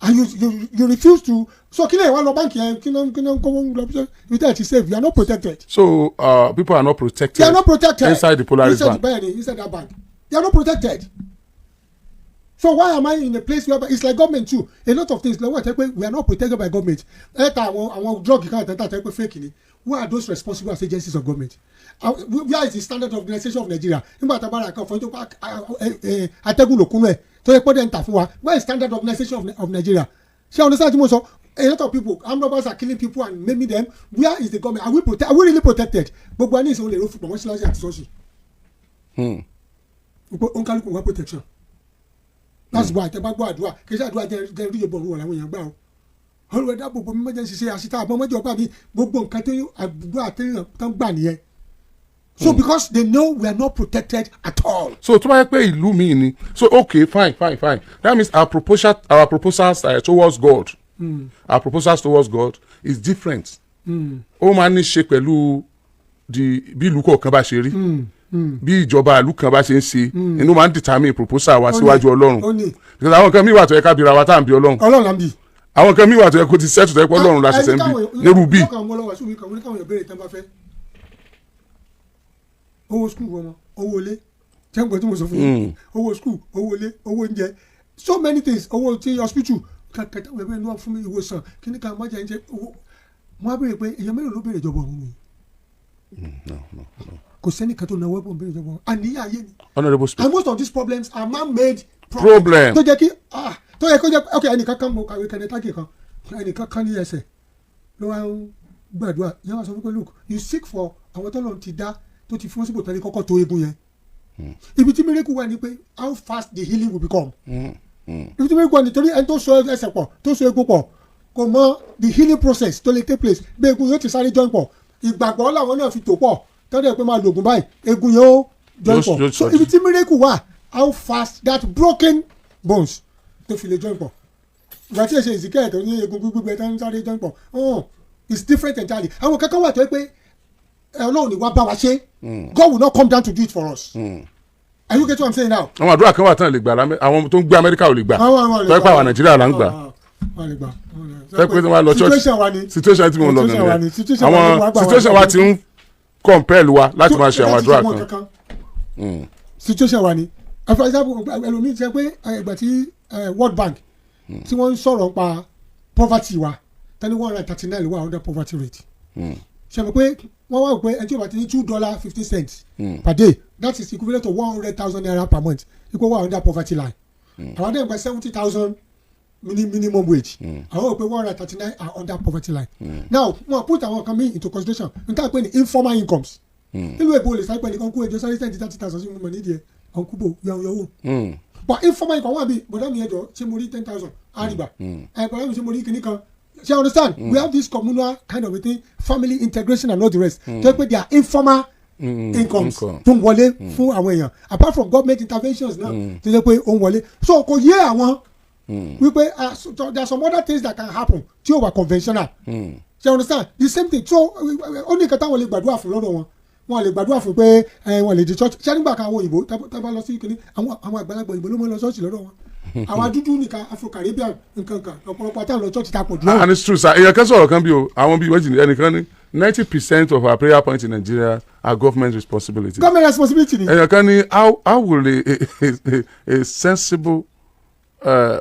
and you refuse to. So kí lè wá lọ báńkì yẹn? Kí ló ń kó wọn lọ sí ibi tẹ́ ẹ ti save? You are not protected. So people are not protected. They are not protected inside the Polaris inside Bank. The, bẹ́ẹ̀ni, inside that bank they are not protected. So why am I in a place where it's like government too? A lot of things lọ́wọ́ tẹ́ pé we are not protected by government. Ẹ ta àwọn drug kan tẹ́ tẹ́ pé fake ni. Who are those responsible as agencies of government? Where is the Standard Organization of Nigeria? Nígbà tá a bá ra kan fún yín tó pa atẹ́gùn lòkun rẹ̀ tó yẹ pé dẹ̀ ń tà fún wa, where is Standard Organization of Nigeria? Ṣé understand tí mo sọ? A lot of people, armed robbers are killing people and maiming them. Where is the government? Are we really protected? Gbogbo wa ní ìsìn olè ló fi pọ̀ mọ́ṣáláṣí àti ṣọ́ọ̀ṣì. Òǹkálùkù wá protection. That's why tẹ bá gbọ́ àdúrà, kì í ṣe àdúrà jẹ́ rí ìbọn òun làwọn èèyàn gbà o. Olùwẹ̀ dáàbò bo mímọ́ jẹ́ ṣiṣẹ́ àṣìṣe àbọ̀ mọ́jọ́ ọba mi, gbogbo nǹkan tó àdúrà tó ń gbà nìyẹn. So because they know we are not protected at all. So tó bá yẹ pé ìlú mi ni, so okay, fine, fine, fine. That means our proposals towards God, our proposals towards God is different. Ó máa ń ní ṣe pẹ̀lú di bí ìlú kọ̀ọ̀kan bá ṣe rí, bí ìjọba ìlú kan bá ṣe ń ṣe inú máa ń determine proposal wa síwájú Ọlọ́run. Ó ní. Because àwọn kan míì wà tó yẹ ká bira wa tá à ń bi Ọlọ́run. Ọlọ́run là ń bì. Àwọn kan míì wà tó yẹ kó ti settle, tó yẹ kó Ọlọ́run la ṣẹ̀ṣẹ̀ ń bi nírú bí. Ọkàn wọn lọ́wọ́ sómi kan wọ́n ní káwọn èèyàn béèrè tán bá fẹ́ owó school ọmọ, owó ilé. Jẹ́ nǹkan tí mo sọ fún yín, owó school, owó ilé, owó oúnjẹ, so many things, owó tí hospital kàkàtà wẹ̀ bẹ́ẹ̀ ni wọ́n fún mi, ìwòsàn kíní kan má jẹ́ ń jẹ́ owó. Wọ́n á béèrè pé èèyàn mélòó ló béèrè ìjọba ọ̀run ni? No, no, no. Kò sẹ́nìkan tó náwó ẹ̀bùn béèrè ìjọba ọ̀run. Àníyàn ayé ni. Honourable Speaker. And most of these problems are man-made. Problem. Tó jẹ́ kí tó yẹ kó jẹ́ ok, ẹnìkan kan mo kàwé kẹ́nẹ́tàkì kan, ẹnìkan kan ní ẹsẹ̀ ló wá ń gbàdúrà yẹn, wá sọ fún pé, look, you seek for àwọn tó lọ́n ti dá, tó ti fún sípò tẹ́lẹ̀ kọ́kọ́ tó egun yẹn. Ibi tí miracle wà ní pé how fast the healing will become. Ibi tí miracle wà ní torí ẹni tó so ẹsẹ̀ pọ̀, tó so egun pọ̀, kò mọ the healing process tó lè take place, bí egun yóò ti sáré join pọ̀. Ìgbàgbọ́ làwọn náà fi tò pọ̀ tọ́jú pé máa lo ògùn báyìí, egun yẹn ó join pọ̀. Yóò So sọjí. ibi tí miracle wà, how fast that broken bones tó fi lè join pọ̀. Ìgbà tí èsè Ezekiel tó ní egun gbígbẹ tó ń sáré join pọ̀, oh, it's different entirely. Àwọn kankan wà tó yẹ pé Ọlọ́run ní wá bá wa ṣe. God will not come down to do it for us. Are you get what I'm saying now? Àwọn àdúrà kan wà tán lè gbà àwọn tó ń gbé Amẹ́ríkà ò lè gbà, tó yẹ pé àwọn Nàìjíríà là ń gbà. Wọ́n lè gbà. Tó yẹ pé tí wọ́n lọ church. Situation wa ni. Situation tí mo lọ Situation wa ni. gangan, Situation wa ni àwọn wàá gbà wá. situation wa ti ń compel wa láti máa ṣe àwọn láti àdúrà ṣe kan. Kankan. Situation wa ni. For example, ẹlòmíì ṣe pé ìgbà tí World Bank tí wọ́n ń sọ̀rọ̀ pa poverty wa, tẹ́ni 139 wà under poverty rate, ṣe mọ̀ pé wọ́n wá wò pé ẹni tí ó bá ti ní $2.50 per day, that is equivalent to ₦100,000 per month, equal wà under poverty line. Àwọn dẹ̀ ń gba 70,000 minimum wage. Àwọn wò pé 139 are under poverty line. Now wọ́n put àwọn kan míì into consideration n ta pé ní informal incomes. Nílùú èbó lè sáré pé nìkan kú ẹjọ́ sáré send 30,000 sí mi mọ̀ nídìí ẹ̀ ọ̀nkúbò yọ̀wọ̀. But informal income wà bí bọ̀dá mi, ẹjọ́ ṣé mo rí 10,000 àrígbà ẹ̀, bọ̀dá mi, ṣé mo rí kinní kan? Ṣé you understand? We have this communal kind of a thing, family integration and all the rest, tó yẹ pé they are informal incomes income. tó ń wọlé fún àwọn èèyàn, apart from government interventions náà tó yẹ pé ó ń wọlé. So kò yé àwọn wípé so there are some other things that can happen tí ó wà conventional. Ṣé you understand? The same thing. So ó ní nǹkan táwọn lè gbàdúrà fún lọ́dọ̀ wọn, wọn lè gbàdúrà fún pé wọn lè di church. Ṣé nígbà kan àwọn òyìnbó tá bá lọ sí kínní, àwọn àgbàlagbà òyìnbó ló mọ́ lọ ṣọ́ọ̀ṣì lọ́dọ̀ wọn. Àwọn dúdú nìkan, Afro Caribbean nǹkan kan, ọ̀pọ̀lọpọ̀ àtàwọn lọ church ta pọ̀ jù lọ. And it's true, sir. Èèyàn kan sọ̀rọ̀ kan bí o, àwọn bíi méjì ní ẹnìkan ní 90% of our prayer points in Nigeria are government responsibility. Government responsibility ni. Èèyàn kan ní how will a sensible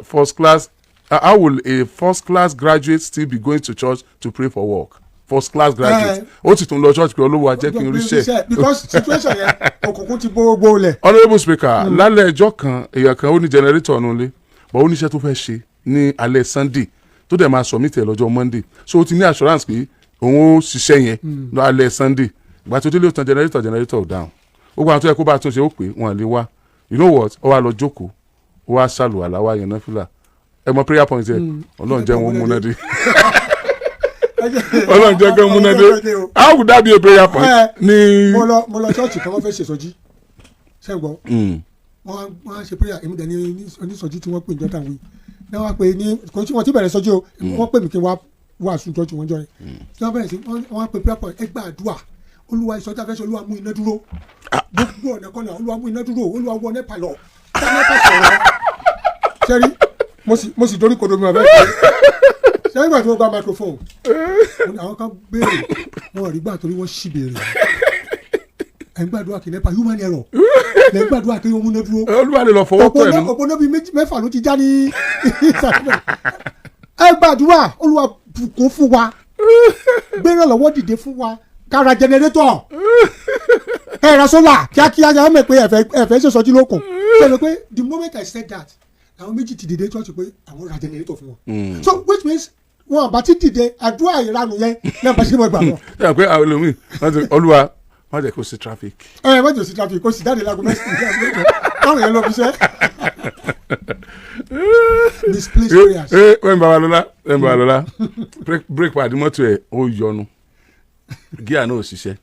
first class how will a first class graduate still be going to church to pray for work? First class graduate, ó sì tún lọ church pé Olówó ajẹ́ kí n ríṣẹ́. Because situation yẹn, òkùnkùn ti bó gbó lẹ̀. Honourable Speaker, lálẹ́ ẹjọ́ kan, èèyàn kan ó ní generator nulẹ̀, but ó níṣẹ́ tó fẹ́ ṣe ní alẹ́ Sunday tó dẹ̀ máa submit ẹ̀ lọ́jọ́ Monday. So ó ti ní assurance pé òun ó ṣiṣẹ́ yẹn lálẹ́ Sunday. Ìgbà tó délé, ó tan generator, generator ò dáhùn. Ó gba àwọn tó yẹ kó bá a tún ṣe, ó pè wọ́n lè wá. You know what? Ó wá lọ jókòó, ó wá ṣàlùwàlá, wá yẹn náfìlà. Ẹ mọ prayer point yẹn? Ọlọ́run jẹ́ wọn múná dé, Ọlọ́run jẹ́ kí wọ́n múná dé. How would that be a prayer point? Ní. Mo lọ church kan, wọ́n fẹ́ ṣèṣọ́jí ṣẹ́gbọ́n. Wọ́n á ṣe prayer. Èmi dẹ̀ ní onísọjí tí wọ́n pè ní jọ́tà wí náà wá pé ní kò tí wọ́n ti bẹ̀rẹ̀ sọ́jí o. Wọ́n pè mí kí n wá wàásù church wọn jọ yẹn tí wọ́n bẹ̀rẹ̀ sí wọ́n á pe prayer point: ẹ gba àdúrà, Olúwa, ìsọjí afẹ́sẹ̀, Olúwa mú iná dúró, gbogbo ọ̀nà kọ́nà, Olúwa mú iná dúró, Olúwa wọ NEPA lọ, tá NEPA sọ̀rọ̀. Sẹ́rí mo sì dorí kodo mi ọ̀bẹ ṣe. Nígbà tí wọ́n gba microphone, mo ní àwọn kan béèrè, wọn ò rí gbà torí wọ́n ṣì béèrè. Ẹ̀ ń gbàdúrà kì NEPA human error. Lẹ́ gbàdúrà kí wọ́n múná dúró. Olúwa lè lọ fọwọ́ tọ̀ Òpónà ẹnu. Òpónà bíi méjì mẹ́fà ló ti já ní ìsàlẹ̀. Ẹ gbàdúrà, Olúwa bùkún fún wa, gbéra lọ́wọ́ dìde fún wa, kára generator, ẹ ra solar kíákíá. Yàrá mọ̀ pé ẹ̀fẹ̀ ṣe sọjí lókun ṣe lọ pé the moment I said that, àwọn méjì ti dìde church pé àwọn ra generator fún wọn. So which means wọn àbá ti dìde, àdúrà ìranu yẹn náà bá ṣe mọ̀ gbà wọn. Ṣé àwọn pé àwọn ẹlòmíì wọ́n ti, Olúwa má jẹ́ kó sí traffic. Ẹ má jò sí traffic, kó sì jáde láago 9, káwọn yẹn lọ fi ṣe misplaced prayers. Ee, wẹ́n Babalọ́lá, wẹ́n Babalọ́lá, brake pad mọ́tò ẹ̀ ó yọnu, gear náà ò ṣiṣẹ́,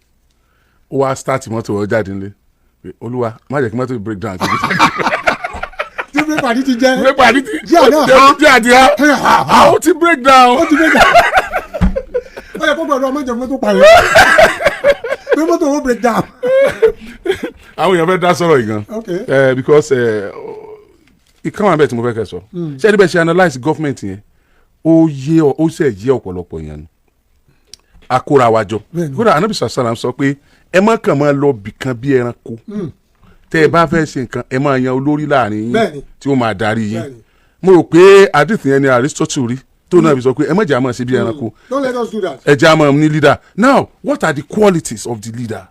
ó wá start mọ́tò, ó jáde nílé pé, Olúwa má jẹ́ kí mọ́tò break down. Tí brake pad ti jẹ́ Brake pad ti Gear náà há. Gear ti há, ó ti break down. Ó ti break down. Ó yẹ kó gbọ́dọ̀ ọmọ ìjọba mọ́tò pààyàn pé mọ́tò ó break down. Àwọn èèyàn fẹ́ dá sọ̀rọ̀ yìí gan. Because ìkan wà bẹ́ẹ̀ tí mo fẹ́ kẹ́ sọ. Ṣé ẹni bẹ́ẹ̀ ṣe analyse government yẹn, ó yé ó ṣe yé ọ̀pọ̀lọpọ̀ yẹn ni akóra wa jọ. Kódà Anabi sàlám sọ pé ẹ má kàn máa lọ bìkan bí ẹranko. Tẹ́ ẹ bá fẹ́ ṣe nǹkan, ẹ máa yan olórí láàrin yín tí ó máa darí yín. Mo rò pé àdìsí yẹn ni Aristotle rí tó náà fi sọ pé ẹ má jẹ́ àmọ́ ṣe bí ẹranko. Don't let us do that. Ẹ jẹ́ àmọ́ ní leader. Now, what are the qualities of the leaders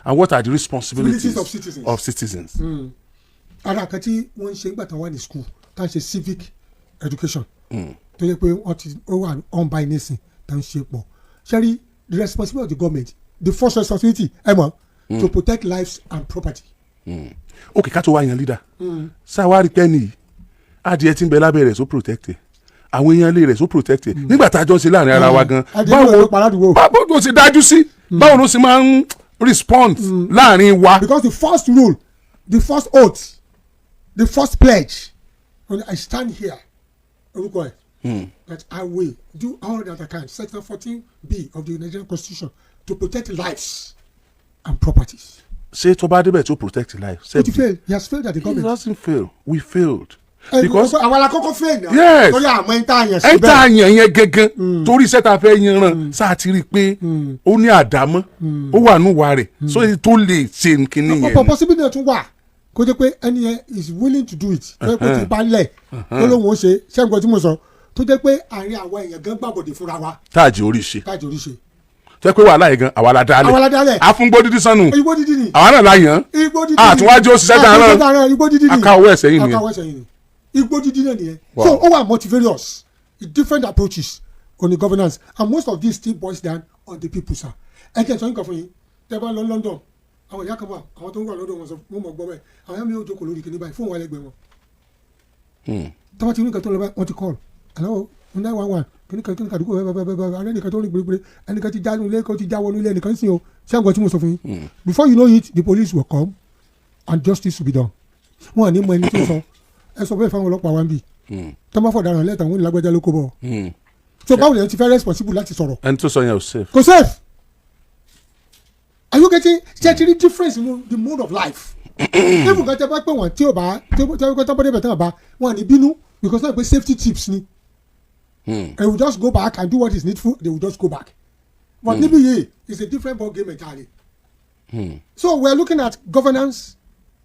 and what are the responsibilities of citizens. Of citizens? Ara kan tí wọ́n ń ṣe nígbà tí wọ́n wà ní school tá à ń ṣe civic education, tó yẹ pé wọ́n ti ó wà on by nation tá à ń ṣe pọ̀ ṣẹ́rí, the responsibility of the government, the first responsibility, ẹ mọ̀, to protect lives and property. Ok, ká tó wá yan leader, sáwárí pẹ́ẹ́nì yìí, adìẹ tí ń bẹ lábẹ́ rẹ̀, so protect ẹ̀, àwọn èèyàn ilé rẹ̀, so protect ẹ̀, nígbà tá a jọ ń ṣe láàrin ara wa gan. Adìẹ náà ló pa aládùúgbò. Báwo ló ṣe dájú sí, báwo ló ṣe máa ń respond láàrin wa? Because the first rule, the first oath, the first pledge, when I stand here, orúkọ ẹ, that I will do all that I can, section 14B of the Nigerian Constitution, to protect lives and properties. Ṣé tó bá débẹ̀ tó protect life? Ó ti fail. He has failed at the He government. doesn't fail, we failed. Because Because àwọn alákọ̀ọ́kọ́ fail náà. Yes. Torí àmọ́ ẹni tá a yàn ẹ̀ ń tà síbẹ̀. yàn yẹn gangan, torí iṣẹ́ tá a fẹ́ yan ràn sáà ti rí i pé ó ní àdámọ́, ó wà núwà rẹ̀, so èyí tó lè ṣe nkíní yẹn Ọ̀pọ̀ ni. possibility náà tún wà kó jẹ́ pé ẹni yẹn is willing to do it, tó yẹ kó ti bá lẹ̀ tó lóun ó ṣe. Ṣẹ́gun tí mo sọ, tó jẹ́ pé àárín àwọn èèyàn gan gbàbọ̀dè fúnra wa. Táàjì orí ṣe. Káàjì orí ṣe. Tó yẹ pé wàhálà yìí gan, àwa la dálẹ̀. Àwa la dálẹ̀. Àfúngbó dídí sánú. Igbó dídí ni. Àwa náà la yàn. Igbó dídí ni. Àtúnwájú òṣìṣẹ́ tá a Àtúnwájú rán. rán igbó dídí ni. Aka owó ẹ̀sẹ̀ yìí nìyẹn. Aka owó ẹ̀sẹ̀ yìí ni, igbó dídí náà nìyẹn. Wow. So ó wà multivarious, different approaches on the governance, and most of these still boils down on the people, sir. Ẹ jẹ́ sọ nǹkan fún yín. Tẹ́ bá lọ London, àwọn ìyá kan wà, àwọn tó ń wà lọ́dọ̀ wọn sọ wọ́n mọ̀ gbọ́ bẹ́ẹ̀, àwọn ìyá mi yóò jókòó lórí kìnìún báyìí fún wọn ẹlẹgbẹ́ wọn. Tọ́wọ́ ti rí nǹkan tó lọ báyìí, wọ́n ti call, "Hello, 911, kìnìkan kìnìkan àdúgbò bẹ́ẹ̀ bẹ́ẹ̀ bẹ́ẹ̀ bẹ́ẹ̀, ẹnìkan tó ń rìn gbèrègbèrè, ẹnìkan ti já ilé kan, ti já wọnú ilé ẹnìkan sí o." Ṣé àgbọ̀ tí mo sọ fún yín? Before you know it, the police will come and justice will be done. Wọn à ní mọ ẹni tó sọ. Ẹ sọ bẹ́ẹ̀ fáwọn ọlọ́pàá wa ń bì tọ́ bá fọ̀daràn lẹ́tà, wọn ní lágbájá ló kó bọ̀. So báwo lèyàn ti fẹ́ responsible láti sọ̀rọ̀? Ẹni tó sọ yẹn ò safe. Kò safe. Are you getting? Ṣe ti rí difference in the mode of life? Even kan tẹ bá pè wọ́n tí ò bá tí ó tọ́ bá débẹ̀ tán, bá wọn ní bínú, because náà pé safety tips ni. They will just go back and do what is needful. They will just go back. But níbí yìí is a different ball game entirely. So we are looking at governance,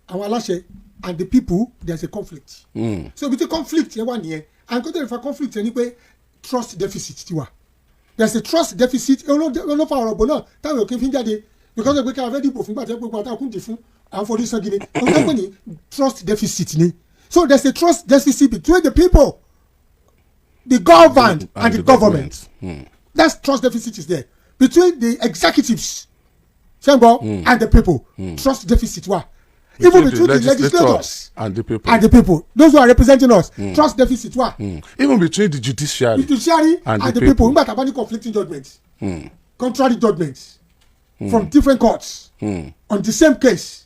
àwọn aláṣẹ and the people. There is a conflict. So ibi tí conflict yẹn wà nìyẹn, and kó tó lè fa conflict yẹn ni pé trust deficit ti wà. There is a trust deficit olófà ọ̀rọ̀ bò náà táwọn òkè fi ń jáde, because pé kí a fẹ́ dìbò fún gbàtẹ́ gbogbo àtàkùn kùn dì fún à ń forí sangi ni wọ́n fẹ́ pè ní trust deficit ni. So there is a trust deficit between the people, the governed and the government. That trust deficit is there between the executives, ṣẹ́ngbọ́, and the people. Trust deficit wà even between the legislators and the people. And the people, those who are representing us. Trust deficit wà. Even between the judiciary the judiciary and and the the people. people. Nígbà tá a bá ní conflicting judgments, contrary judgments from different courts on the same case,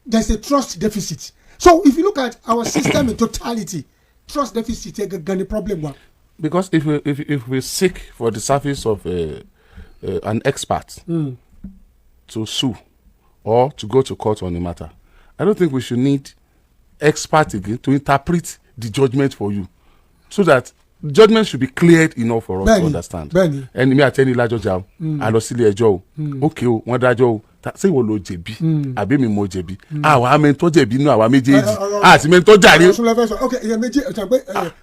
there is a trust deficit. So if you look at our system in totality, trust deficit yẹn gangan ni problem wa. Because if we seek for the service of an expert to sue or to go to court on a matter, I don't think we should need expert again to interpret the judgment for you, so that judgment should be cleared enough for us to Bẹ́ẹ̀ni, understand. Bẹ́ẹ̀ni. Ẹni mi àti ẹni lájọjà o, a lọ sílé ẹjọ́ o, ókè o, wọ́n dájọ́ o. Ṣé ìwọ ló jẹ̀bi àbí mi mo jẹ̀bi? Àwa mẹ́ni tó jẹ̀bi nínú àwa méjèèjì àti mẹ́ni tó jàre. Ọ̀rọ̀ súnlẹ̀ fẹ́ sọ. Ok, èèyàn méjì ẹ̀ sọ pé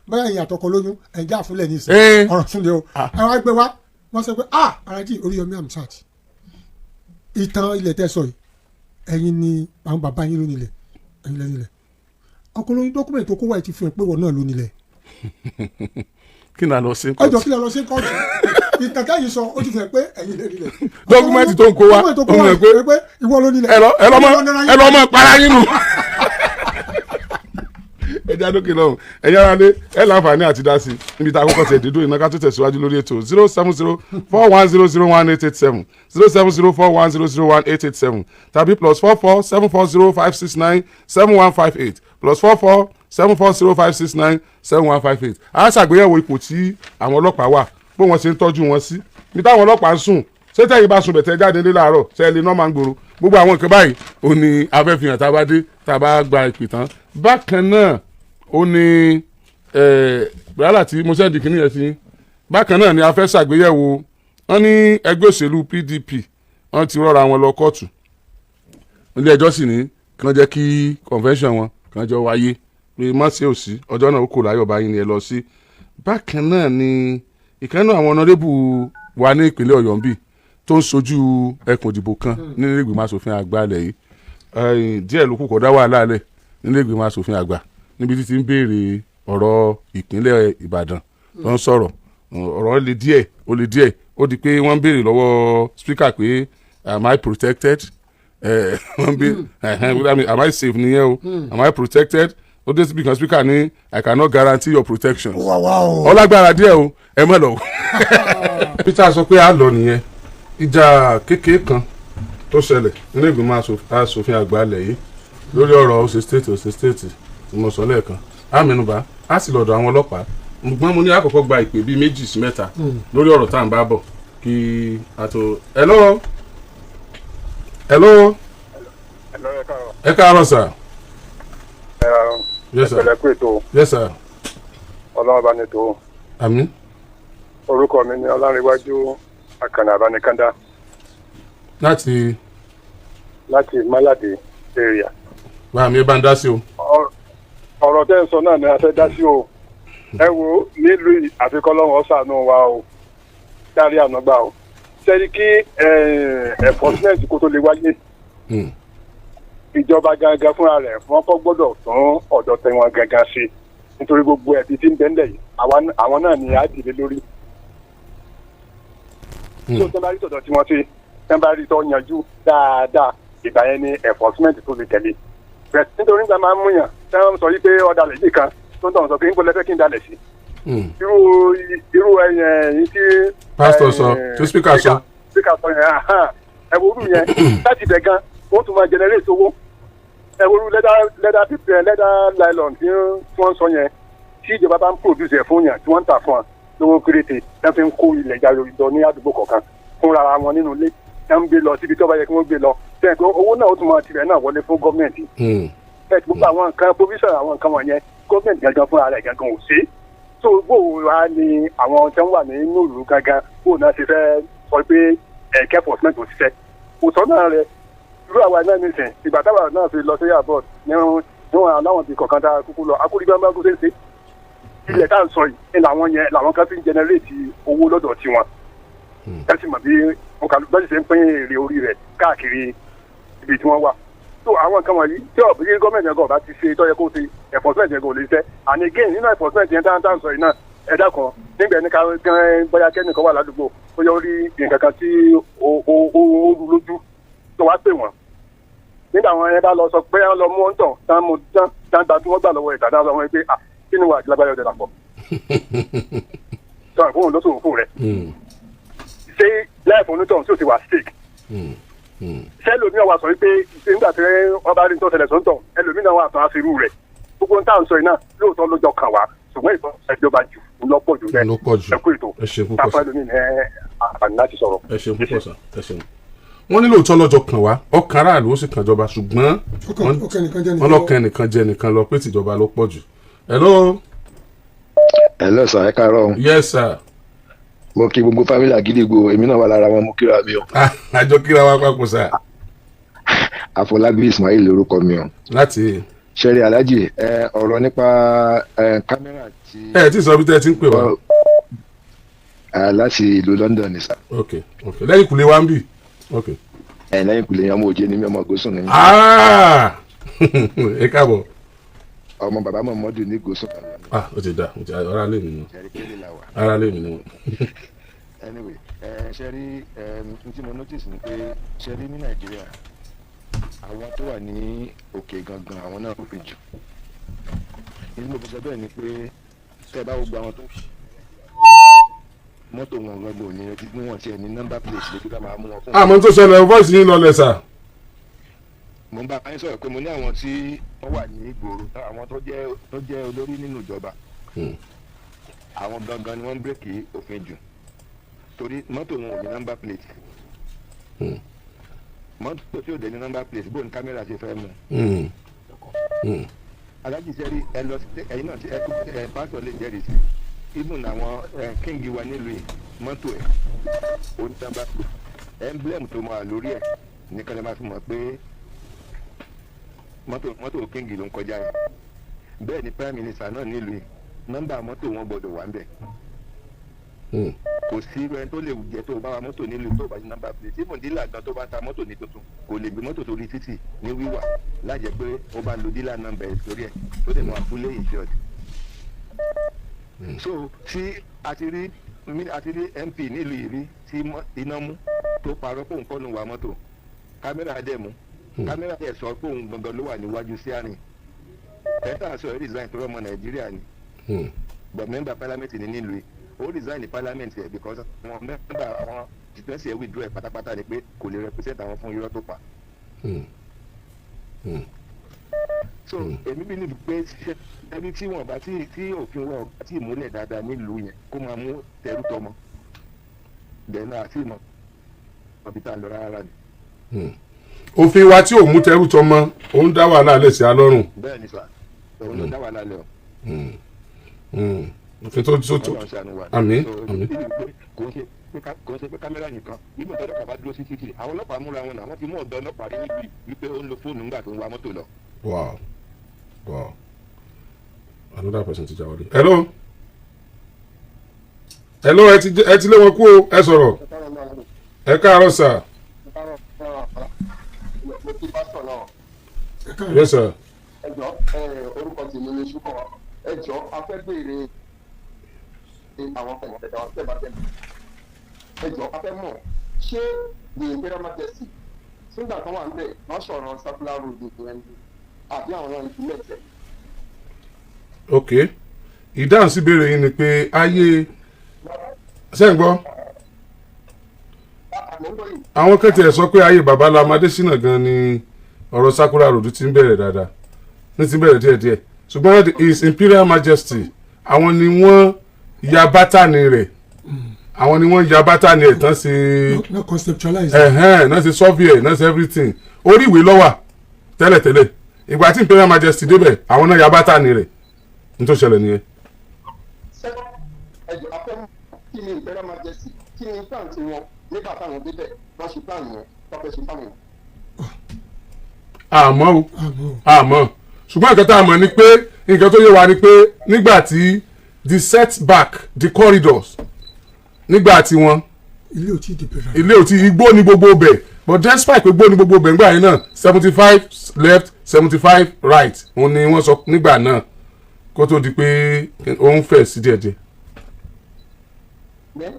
báyà èèyàn àtọkọ lóyún, ẹ̀ ń já àfúnlẹ̀ ní ìsìn. Ọ̀rọ̀ súnlẹ̀ o. Àwọn àgbẹ̀ wa wọ́n sọ pé, ah, Alhaji Oríyọmí Hamzat, ìtàn ilẹ̀ tẹ́ sọ yìí, ẹ̀yin ni àwọn bàbá yín ló nílẹ̀, ẹ̀yin lẹ́ nílẹ̀. Ọkọ lóyún, document tó kó wáyé ti fi hàn pé wọ́n náà ló nílẹ̀. Kí ni a lọ sí? Ọjọ́ kí lè lọ sí kóòtù? Ìtàn tẹ́yìn sọ, ó ti fi hàn pé ẹ̀yin lẹ́ nílẹ̀. Document tó ń kó wá, document tó kó ó wá ń pé pé ìwọ ló nílẹ̀. Ẹ lọ mọ Ìwọ nira yín. Ẹ lọ mọ para yín nù. Ẹ já dókè lọ́hùn. Ẹ yára lé, ẹ láǹfààní àti dá sí i níbi tá a kọ́kọ́ tẹ̀ dídó iná ká tó tẹ̀síwájú lórí ètò. 07041001887, 07041001887, tàbí +447405697158, +447405697158. A ṣàgbéyẹ̀wò ipò tí àwọn ọlọ́pàá wà, bó wọ́n ṣe ń tọ́jú wọn sí, ní táwọn ọlọ́pàá ń sùn. Ṣé tẹ́yìn bá sùn bẹ̀tẹ̀ jáde ní láàárọ̀, ṣe é lè ná máa ń gbòòrò? Gbogbo àwọn nǹkan báyìí ó ní afẹ́fihàn tá a bá dé, tá a bá gba ìpè tán. Bákan náà ó ní wàhálà tí mo send kìíní yẹn sí. Bákan náà ni a fẹ́ ṣàgbéyẹ̀wò, wọ́n ní ẹgbẹ́ òṣèlú PDP, wọ́n ti rọ́ra wọn lọ kóòtù. Ilé ẹjọ́ sì ní kí wọ́n jẹ́ kí convention wọn kí wọ́n jọ wáyé, pé má ṣe òsì ọjọ́ náà ó kò láyọ̀ báyìí ni ẹ lọ sí. Bákan náà ni ìkànnì àwọn honourable wa ní ìpínlẹ̀ Ọ̀yọ́ ń bì tó ń sojú ẹkùn ìdìbò kan nílé ìgbìmọ̀ asòfin àgbà ilẹ̀ yìí, díẹ̀ ló kù kó dá wàhálà lẹ̀ nílé ìgbìmọ̀ asòfin àgbà níbi tí ti ń béèrè ọ̀rọ̀ ìpínlẹ̀ Ìbàdàn tó ń sọ̀rọ̀. Ọ̀rọ̀ le díẹ̀, ó le díẹ̀. Ó di pé wọ́n ń béèrè lọ́wọ́ speaker pé, "Am I protected?" Wọ́n ń béèrè, "Am I safe?" nìyẹn o. "Am I protected?" Ó dé síbi kan, speaker ní, "I cannot guarantee your protection." Wà wá o. Ọlágbára díẹ̀ o, ẹ mọ̀ lọ. Peter sọ pé a lọ nìyẹn. Ìjà kékeré kan tó ṣẹlẹ̀ nínú ìgbìmọ̀ asòfin àgbà ilẹ̀ yìí lórí ọ̀rọ̀ ọ̀sẹ̀ state, ọ̀sẹ̀ state tí mo sọ lẹ́ẹ̀kan, á mẹ́nubà, á sì lọ́dọ̀ àwọn ọlọ́pàá. Ṣùgbọ́n mo ní àkọ́kọ́ gba ìpè bíi méjì sí mẹ́ta lórí ọ̀rọ̀ tá à ń bá bọ̀ kí a tó. Hello, hello. Hello, ẹ káàárọ̀. Ẹ káàárọ̀ sir. Ẹ Yes sir. pẹ̀lẹ́ kú ètò. Yes sir. Ọlọ́run bá ní tó. Àmín. Orúkọ mi ni Ọlárẹ̀wájú Àkànnà Àbánikánda. Láti? Láti Málàdé area. Bá mi, ẹ bá ń dá sí o. Ọ̀rọ̀ tẹ́ ń sọ náà ni a fẹ́ dá sí o. Ẹ wo, nílùú yìí, àfikọ́lọ́run ọ̀sánú wa o, dárí ànágbà o. Sẹ́ni kí enforcement kó tó lè wáyé, ìjọba gangan fúnra rẹ̀, wọ́n kọ́ gbọ́dọ̀ tún ọ̀dọ̀ tẹ̀wọ̀n gangan ṣe, nítorí gbogbo ẹ̀bí tí ń bẹ ńlẹ̀ yìí, àwọn náà ni á dìde lórí. Tó tẹ́ bá rí tọ̀dọ̀ tí wọ́n ṣe, tẹ́ bá rí tọ́ yanjú dáadáa, ìgbà yẹn ni enforcement tó lè tẹ̀lé. Bẹ́ẹ̀ nítorí nígbà máa ń múyàn tí wọ́n sọ wípé ọ̀dàlẹ̀ yìí kan tó ń tọ̀ sọ pé ń bọ́ lẹ́fẹ́ kí n dalẹ̀ sí. Irú ẹyẹ yìí tí Pásítọ̀ sọ, tí speaker sọ. Speaker sọ yẹn, ahán, ẹ wo irú yẹn, láti bẹ̀ gan ó tún máa generate owó. Ẹ wo irú leather pípẹ́, leather nylon tí wọ́n sọ yẹn, tí ìjọba bá ń produce ẹ̀ fún yàn, tí wọ́n ń tà fún wa lówó péréte, tí wọ́n fi ń kó ilẹ̀ jọ ní àdúgbò kọ̀ọ̀kan fúnra wọn nínú ilé, tí wọ́n ń gbé lọ síbi tí wọ́n bá yẹ kí wọ́n gbé lọ, tẹ́ ẹ̀ pé owó náà ó tún máa tirẹ̀ náà wọlé fún gọ́ọ̀mẹ̀ntì. Ẹ̀ tí gbogbo àwọn nǹkan provision, àwọn nǹkan wọ̀nyẹn, gọ́ọ̀mẹ̀ntì gangan fúnra rẹ̀ gangan ò sí tó bó wa ni àwọn tí wọ́n wà nínú ìlú gangan, bó náà ṣe fẹ́ sọ pé ẹ̀kẹ́ enforcement ò ṣiṣẹ́, kò sọ́nà rẹ̀. Irú àwa náà nìsín, ìgbà táwa náà fi lọ sí abroad níwọ̀n aláwọ̀n bíi kọ̀ọ̀kan tá a kúkú lọ akúrígbàmbá kó ṣeé ṣe. Ilẹ̀ tá à ń sọ yìí ní làwọn yẹn làwọn kan fi ń generate owó lọ́dọ̀ tiwọn. Ẹ sì mọ̀ bí bá sì ṣe ń pín èrè orí rẹ̀ káàkiri ibi tí wọ́n wà. So àwọn nǹkan wọ̀nyí tí ọ̀ bí gọ́ọ̀mẹ̀ntì ẹ̀gọ́ bá ti ṣe tó yẹ kó ṣe, enforcement ẹ̀gọ́ ò lè ṣe. And again, nínú enforcement yẹn tá à ń sọ yìí náà, ẹ dákun, nígbà ní ká bóyá kẹ́nìkan wà ládùúgbò, ó yọ rí nǹkan kan tí ó rú lójú tó wá pè wọ́n, nígbà wọn yẹn bá lọ sọ pé wọ́n lọ mú ọ́n tàn tán mú tán tán gba tí wọ́n gbà lọ́wọ́ ìtàdá sọ wọn pé, ah, kí ni wàá lágbáyọ̀ ọ̀dẹ̀ dàpọ̀ sọ àfóhùn ló sòwò fún rẹ̀? Ṣé láìfún onítọ̀hún tí ò ti wà stake? Ṣé ẹlòmíràn wà sọ wípé nígbà tí wọ́n bá rí ní tó ṣẹlẹ̀ sọ́ńtọ̀, ẹlòmíràn wà tán á fi irú rẹ̀? Gbogbo ohun tá à ń sọ yìí náà, lóòótọ́ ló jọ kàn wá, ṣùgbọ́n ìtọ́ ìjọba jù lọ́pọ̀ jù bẹ́ẹ̀. Ló pọ̀ jù. Ẹ kú ètò. Ẹ ṣe púpọ̀. Táfà ẹlòmíì ní àǹfààní láti sọ̀rọ̀. Ẹ ṣeun púpọ̀ sir, ẹ ṣeun. Wọ́n ní lóòótọ́ lọ́jọ́ kàn wá, ọkàn aráàlú, ó sì kàn jọba, ṣùgbọ́n Ọkàn nìkan jẹ́ wọ́n nìkan. lọ́kàn nìkan jẹ́ nìkan lọ, pé tìjọba ló pọ̀ jù. Hello. Hello sir, ẹ káàárọ̀ o. Yes sir. Mo kí gbogbo family Àgídìgbò, èmi náà wà lára wọn, mo kíra mi o. Àjọ kíra wa papọ̀ sir. Afọlábí Ismail lórúkọ mi o. Láti? Ṣẹ́rí, Alájì, ẹ ọ̀rọ̀ nípa ẹ kámẹ́rà tí. Ẹ tí sọ bí tẹ́ ẹ ti ń pè wá. Láti ìlú London ni sà. Ok, lẹ́yìn kùlé wa ń bì, ok. Ẹ lẹ́yìn kùlé yẹn, ọmọ òjé ni mí, ọmọ Gòsùn ni mí. Ah! Ẹ káàbọ̀. Ọmọ bàbá Mọ̀mọ́dù ní Gòsùn kan lọ. Ah, ó ti dà, ó ti ara lé mi nù. Ṣẹ́rí kéré la wà. Ara lé mi nù. Anyway, ẹ ṣẹ́rí, ẹ n tí mo notice ni pé, ṣẹ́rí, ní Nàìjíríà, àwọn tó wà ní òkè gangan, àwọn náà rúfin jù. Nínú mo fi sọ bẹ́ẹ̀ ni pé tẹ́ ẹ bá gbogbo àwọn tó mọ́tò wọn gangan ò ní retí ní wọ́n tiẹ̀ ní number plate lójú ká máa mú wọn fún. Àmọ́ tó ṣẹlẹ̀, voice yín lọlẹ̀ sà. Mo ń bá yín sọ̀rọ̀ pé mo ní àwọn tí wọ́n wà ní ìgboro, àwọn tó jẹ́ olórí nínú ìjọba, àwọn gangan ni wọ́n ń break òfin jù, torí mọ́tò wọn ò ní number plate. Mọ́tò tí ò dé ní number plate, bóun kámẹ́rà ṣe fẹ́ mú? Alájì, sẹ́rí, ẹ lọ sí ẹ̀yin náà tí ẹ ẹ pásítọ̀ lè jẹ́rìí sí, even àwọn ẹ king wa nílùú yìí, mọ́tò ẹ̀ ó ní number plate. Emblem tó máa lórí ẹ̀ nìkan lè máa fi mọ̀ pé mọ́tò king ló ń kọjá yẹn. Bẹ́ẹ̀ ni prime minister náà nílùú yìí, nọ́mbà mọ́tò wọn gbọ́dọ̀ wà ń bẹ̀. Kò sí irú ẹni tó lè jẹ́ tó bá wa mọ́tò nílùú tó bá ní number plate. Even dealer gan tó bá ta mọ́tò ní tuntun, kò lè gbé mọ́tò sórí títì ní wíwà lájẹ́ pé ó bá lo dealer number lórí ẹ̀ tó dẹ̀ máa fully insured. So tí a ti rí MP nílùú yìí rí tí iná mú tó parọ́ pé òun kọ́ ló ń wa mọ́tò, kámẹ́rà dẹ̀ mú, kámẹ́rà dẹ̀ sọ pé òun gangan ló wà níwájú sí àárín ẹ̀ta sọ. Ẹ̀ resign tó rọ́mọ Nàìjíríà ni, but member parliament ní nílùú yìí, ó resign ní parliament ẹ̀ because àwọn member, àwọn constituency ẹ̀ withdraw ẹ̀ pátápátá ni pé kò lè represent àwọn fún irọ́ tó pa. So èmi believe pé ṣe ẹni tí wọn bá tí òfin wọn bá tí múlẹ̀ dáadáa nílùú yẹn, kó máa mú tẹrú tọmọ bẹ́ẹ̀ náà àti ìmọ̀ ọ̀bí tá a lọ rárá ni. Òfin wa tí ò mú tẹrú tọmọ, òun dá wàhálà lẹ̀ sí alọ́rùn. Bẹ́ẹ̀ ni sà, òun ló dá wàhálà lẹ̀ o. Òfin tó Ọlọ́run ṣàánú wa. Àmín. So, Àmín. believe pé kò ń ṣe pé kámẹ́rà nìkan, nígbà tó ọlọ́pàá bá dúró sí títì, àwọn ọlọ́pàá múra wọn náà, wọ́n ti mú ọ̀dọ́ ọlọ́pàá rí níbi wípé ó ń lo fóònù nígbà tó ń wa mọ́tò lọ. Wow, another person ti já wọlé. Hello, hello, ẹ ti lé wọn kú o, ẹ sọ̀rọ̀. Ẹ káàárọ̀ sà. Mo kí pásítọ̀ náà. Yes sir. Ẹ jọ, orúkọ tèmi ní ṣùkọ. Ẹ jọ, a fẹ́ béèrè àwọn ẹ̀dá ọ̀sẹ̀ bá tẹ̀lé. Ẹ jọ, a fẹ́ mọ̀, ṣé the Imperial Majesty sígbà kan wà ń bẹ̀ wọ́n sọ̀rọ̀ circular road yẹn ni, àbí àwọn náà ìpínlẹ̀ tẹ̀? Ok, ìdáhùn sí ìbéèrè yín ni pé ayé ṣé ń gbọ́. Àmọ́ ń gbọ́ yìí. Àwọn kẹ́tì ẹ̀ sọ pé ayé baba Lam Adésínà gan ni ọ̀rọ̀ circular road ti ń bẹ̀rẹ̀ dáadáa, ní ti ń bẹ̀rẹ̀ díẹ̀díẹ̀, ṣùgbọ́n His Imperial Majesty, àwọn ni wọ́n ya bátànì rẹ̀, àwọn ni wọ́n ya bátànì ẹ̀ tán sí. No conceptualize. Ẹ̀hẹ́n, náà ṣe survey ẹ̀, náà ṣe everything. Orí ìwé lọ́wà tẹ́lẹ̀tẹ́lẹ̀. Ìgbà tí Imperial Majesty débẹ̀, àwọn náà ya bátànì rẹ̀. Ní tó ṣẹlẹ̀ nìyẹn. Ẹ jọ, a fẹ́ mọ̀ kí ni Imperial Majesty, kí ni plan ti wọn nígbà táwọn débẹ̀, wọ́n ṣe plan yẹn, wọ́n fẹ́ ṣe plan yẹn. Àmọ́ o. Àmọ́. Àmọ́ ṣùgbọ́n nǹkan tá a mọ̀ ni pé, nǹkan tó yé wa ni pé nígbà tí the setback, the corridors, nígbà tí wọ́n Ilé ò tí ì dìbò rà. Ilé ò tí, igbó ní gbogbo bẹ̀, but despite pé igbó ní gbogbo bẹ̀ nígbà yẹn náà, 75 left, 75 right, òun ni wọ́n sọ nígbà náà, kó tó di pé ó ń fẹ̀ sí díẹ̀díẹ̀. Then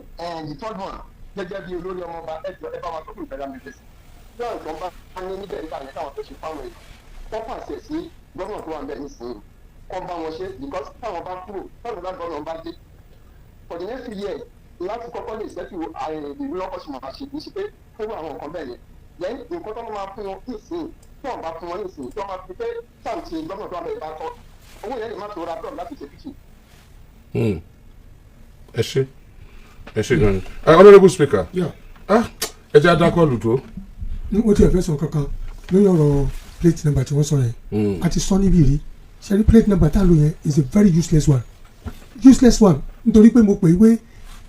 the third one, gẹ́gẹ́ bí olórí ọmọọba, ẹ jọ, ẹ bá wa sọ fún Imperial Majesty náà, tó ń bá ní níbẹ̀ nígbà yẹn, káwọn tó ṣe fáwọn èèyàn, kọ́ pàṣẹ sí gómìnà tó wà níbẹ̀ nísìnyí, kọ́ bá wọn ṣe, because táwọn bá kúrò, táwọn bá gómìnà bá dé for the next few years, láti kọ́kọ́ lè settle ìlú lọ́kọ̀ ṣe máa ṣe, kì í ṣe pé fún àwọn nǹkan bẹ́ẹ̀ yẹn. Then nǹkan tó máa fún wọn nísìnyí, tí wọ́n bá fún wọn nísìnyí, tí wọ́n máa fi pé táwọn ti gómìnà tó wà níbẹ̀ bá kọ́, owó yẹn lè má tó ra blọọ̀mù láti ṣe píkì. Ẹ ṣe, ẹ ṣe gan ni, Honourable Speaker. Yeah. Ah, ẹ jẹ́ adákọ̀lù tó. Ní wọ́n ti ẹ̀ fẹ́ sọ kankan lórí ọ̀rọ̀ plate number tí wọ́n sọ yẹn, a ti sọ níbí rí. Ṣẹ́rí, plate number tá a lò yẹn is a very useless one, useless one, nítorí pé mo pè é pé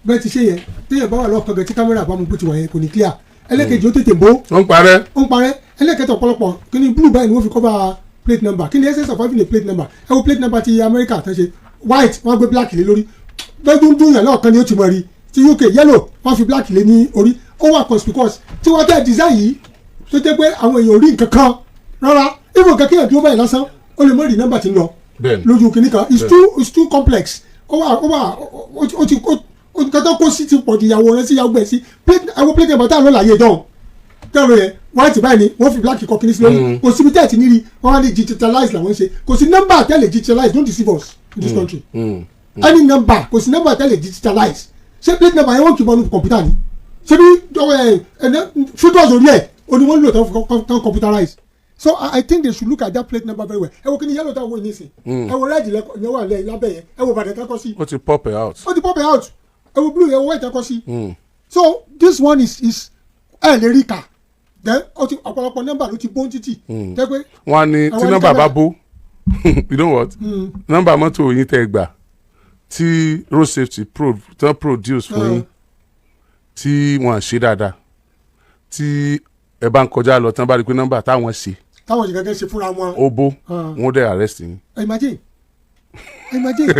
bẹ́ẹ̀ ti ṣe yẹn, téèyàn bá wà lọ́kàn gan, tí kámẹ́rà bá mu bó ti wà yẹn, kò ní clear. Ẹlẹ́kejì, ó tètè bó. Ó ń parẹ́. Ó ń parẹ́. Ẹlẹ́kẹ̀tẹ̀, ọ̀pọ̀lọpọ̀ kí ni blue báyìí ni wọ́n fi cover plate number. Kí ni essence of having a plate number? Ẹ wo plate number ti America tó ṣe white, wọ́n gbé black lé lórí, lọ́dún dún yàn lọ́ọ̀kan ni ó ti mọ̀ rí. Ti UK, yellow, wọ́n fi black lé ní orí, ó wà conspicuous. Tí wọ́n tẹ̀ design yìí tó jẹ́ pé àwọn èèyàn ò rí nǹkan kan rárá, even nǹkan kéèyàn dúró báyìí lásán, ó lè mọ̀ rí nọ́mbà tí ń lọ lójú kìíní kan. It's too complex. Ó wà ó ti ó nǹkan tó kó sí ti pọ̀ ju ìyàwó rẹ sí ìyàwó ẹ̀ sí plate. Àwọn plate number tá a lọ láàyè dán tẹ́lẹ̀ yẹn, white báyìí ni wọ́n fi black kọ kíní sí lórí. Kò síbi tẹ́ẹ̀ tí ní rí. Wọ́n á ní digitalize làwọn ń ṣe. Kò sí nọ́mbà tẹ́lẹ̀ digitalize. Don't deceive us in this country. Any number, kò sí nọ́mbà tẹ́lẹ̀ digitalize. Ṣé plate number yẹn, wọ́n kì í bọ́nu kọ̀mpútà ni? Ṣé bí ẹ ẹ figures orí ẹ̀ o ni wọ́n lò tán computerize? So I think they should look at that plate number very well. Ẹ wo kí ni yellow táwọn wò ní ìsìn, ẹ wo red yẹn wà lẹ́yìn lábẹ́ yẹn, ẹ wo bàtẹ́ tán kọ́ sí. Ó ti pop it out. Ó ti pop it out. Ẹ wo blue yẹn, wo white tán kọ́ sí. So this one is ẹ lè rí kà. Then ó ti ọ̀pọ̀lọpọ̀ nọ́mbà ló ti bó ń títì tẹ́ pé Wọ́n á ní tí àwọn nọ́mbà bá ní bó, you know what, nọ́mbà mọ́tò yín tẹ́ gbà tí road safety tán produce fún yín, tí wọ́n ṣe dáadáa, tí ẹ bá ń kọjá lọ tán, bá rí i pé nọ́mbà táwọn ṣe táwọn ṣe gẹ́gẹ́ ṣe fúnra wọn, ó bó, Ah. wọ́n dẹ̀ arrest yín. Imagine, imagine.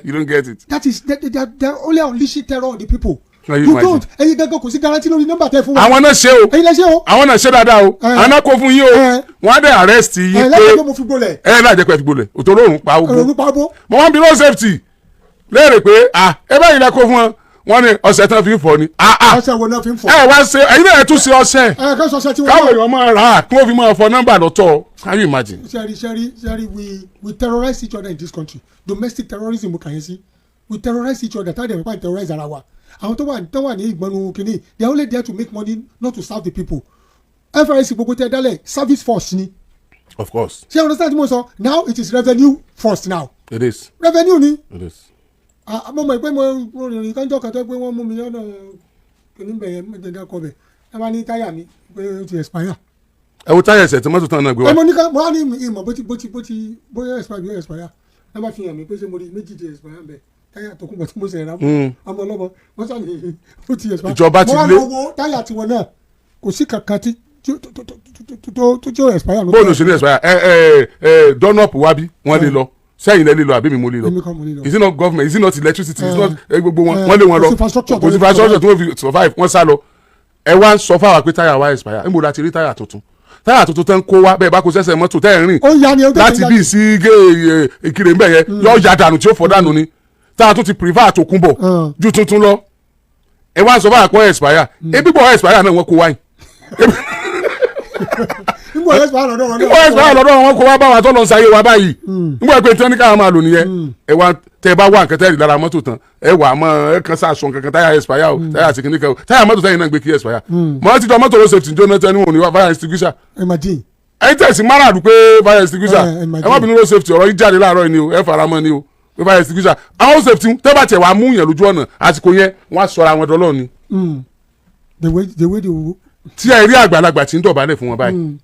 You don't get it. That is they only unleashing terror on the people. Can you You imagine? don't. Ẹ̀yin gángan, kò sí guarantee lórí nọ́mbà tẹ́ fún wa. Àwọn náà ṣe o. Ẹ̀yin lẹ ṣe o. Àwọn náà ṣe dáadáa o. Àwọn náà kó fún yín o. Wọ́n á dẹ̀ arrest yín Ẹ pé lẹ́yìn pé mo fi gbolẹ̀. Ẹ náà jẹ́ pé ẹ fi gbolẹ̀, òtò òrùn pa ọ̀rọ̀ ogun. nípa bó. Mo wọ́n bí road safety léèrè pé, ah, ẹ báyìí lẹ kó fún wọn, wọ́n ní ọ̀sẹ̀ tán fi ń fọ ni. Ah ah. Ọṣẹ wo náà fi ń fọ? Ẹ wá ṣe, ẹ̀yin náà ẹ tún ṣe ọṣẹ. Ẹ kẹ́ sọṣẹ tí wọ́n Káwọn èèyàn máa rà á kí wọ́n fi máa fọ nọ́mbà lọ́tọ̀. Can you imagine? Sẹ́rí, sẹ́rí, sẹ́rí, we terrorize each other in this country. Domestic terrorism mo kàn yín sí. We terrorize each other. Táwọn ẹ̀rọ terrorize ara wa. Àwọn tó wà ní ìgbọ̀nù kìíní, they are only there to make money, not to serve the people. FRSC gbogbo tẹ dálẹ̀, service force ni. Of course. Ṣé you understand tí mo sọ? Now it is revenue force now. It is. Revenue ni. It is. Ah, mo mọ̀ pé mo rìnrìn kánjọ́ kan tó pé wọ́n mú mi lọ́nà kìíní bẹ̀ yẹn, mo jẹ́ kọ́ bẹ̀ ẹ bá ní táyà mi pé ó ti expire. Ẹ wo táyà ẹsẹ̀ tí mọ́tò tán náà gbé Ẹ wá. mo ní ká mo á ní ìmọ̀ bó ti bóyá expire bí ó expire. Ẹ bá fi hàn mí pé ṣé mo rí méjì ti expire bẹ̀, táyà tó kún bọ̀ tí mo ṣe rà fún ọmọ ọlọ́mọ, wọ́n sàlẹ̀ ó ti expire. Ìjọba ti Mo wá lé. lọ wo táyà tiwọn náà, kò sí kankan tí tó tí ó expire. Bóòlù sí ní expire. Ẹ ẹ ẹ Dunlop wá bí wọ́n lè lọ sẹ́yìn, lẹ́ lè lọ àbí mi mo lè lọ? Èmi kọ́ mo lè lọ. Is it not government? Is it not electricity? Is it not gbogbo wọn Eh, wọ́n lé wọn kò lọ. sí infrastructure Kò sí tó lè infrastructure tí wọ́n fi survive. Wọ́n sá lọ. Ẹ wá ń sọ fáwa pé táyà wa expire. Níbo la ti rí táyà tuntun? Táyà tuntun tán kó wá bẹ́ẹ̀ bá kó sẹ́sẹ̀ mọ́tò tẹ́ ẹ̀ rìn Ó ń ya ni, ó tètè láti ya bí ni. sí gé Ìkirè ńbẹ yẹn, yọ ya dànù tí ó fọ́ dànù ni. Táyà tó ti prefer àtòkùnbọ̀ ju tuntun lọ. Ẹ wá ń sọ fáwa pé expire. Ebi bọ̀ expire náà wọ́n kó wáyìn. Níbo expire lọ́dọ̀ wọn náà? Nígbà expire lọ́dọ̀ wọn kó wá bá wa tó lọ sáyé wa báyìí. Nígbà pé tí wọ́n ní káwọn máa lò nìyẹn. Ẹ wá tẹ bá wá nǹkan tẹ́rì lára mọ́tò tán, ẹ wà mọ́ ẹ kàn sáà sọ nǹkan kan, táyà expire o, táyà àti kìnìkan o, táyà mọ́tò tẹ́yìn náà gbé kí expire mọ́ ti jọ mọ́tò road safety jóná tẹ́ ní wọn ò ní fire extinguisher. Imagine. Ẹ̀yin tẹ̀sí márààdù pé fire extinguisher. Imagine. Ẹ má bínú, road safety, ọ̀rọ̀ yìí jáde láàárọ̀ yìí ni o, ẹ fara mọ́ ni o pé fire extinguisher. Àwọn road safety tẹ́ bá tiẹ̀ wá mú yẹn lójú ọ̀nà àsìkò yẹn, wọ́n á sọra àwọn dọ́lọ́ ni. The way they will Tí ẹ rí àgbàlagbà tí ń dọ̀bálẹ̀ fún wọn báyìí,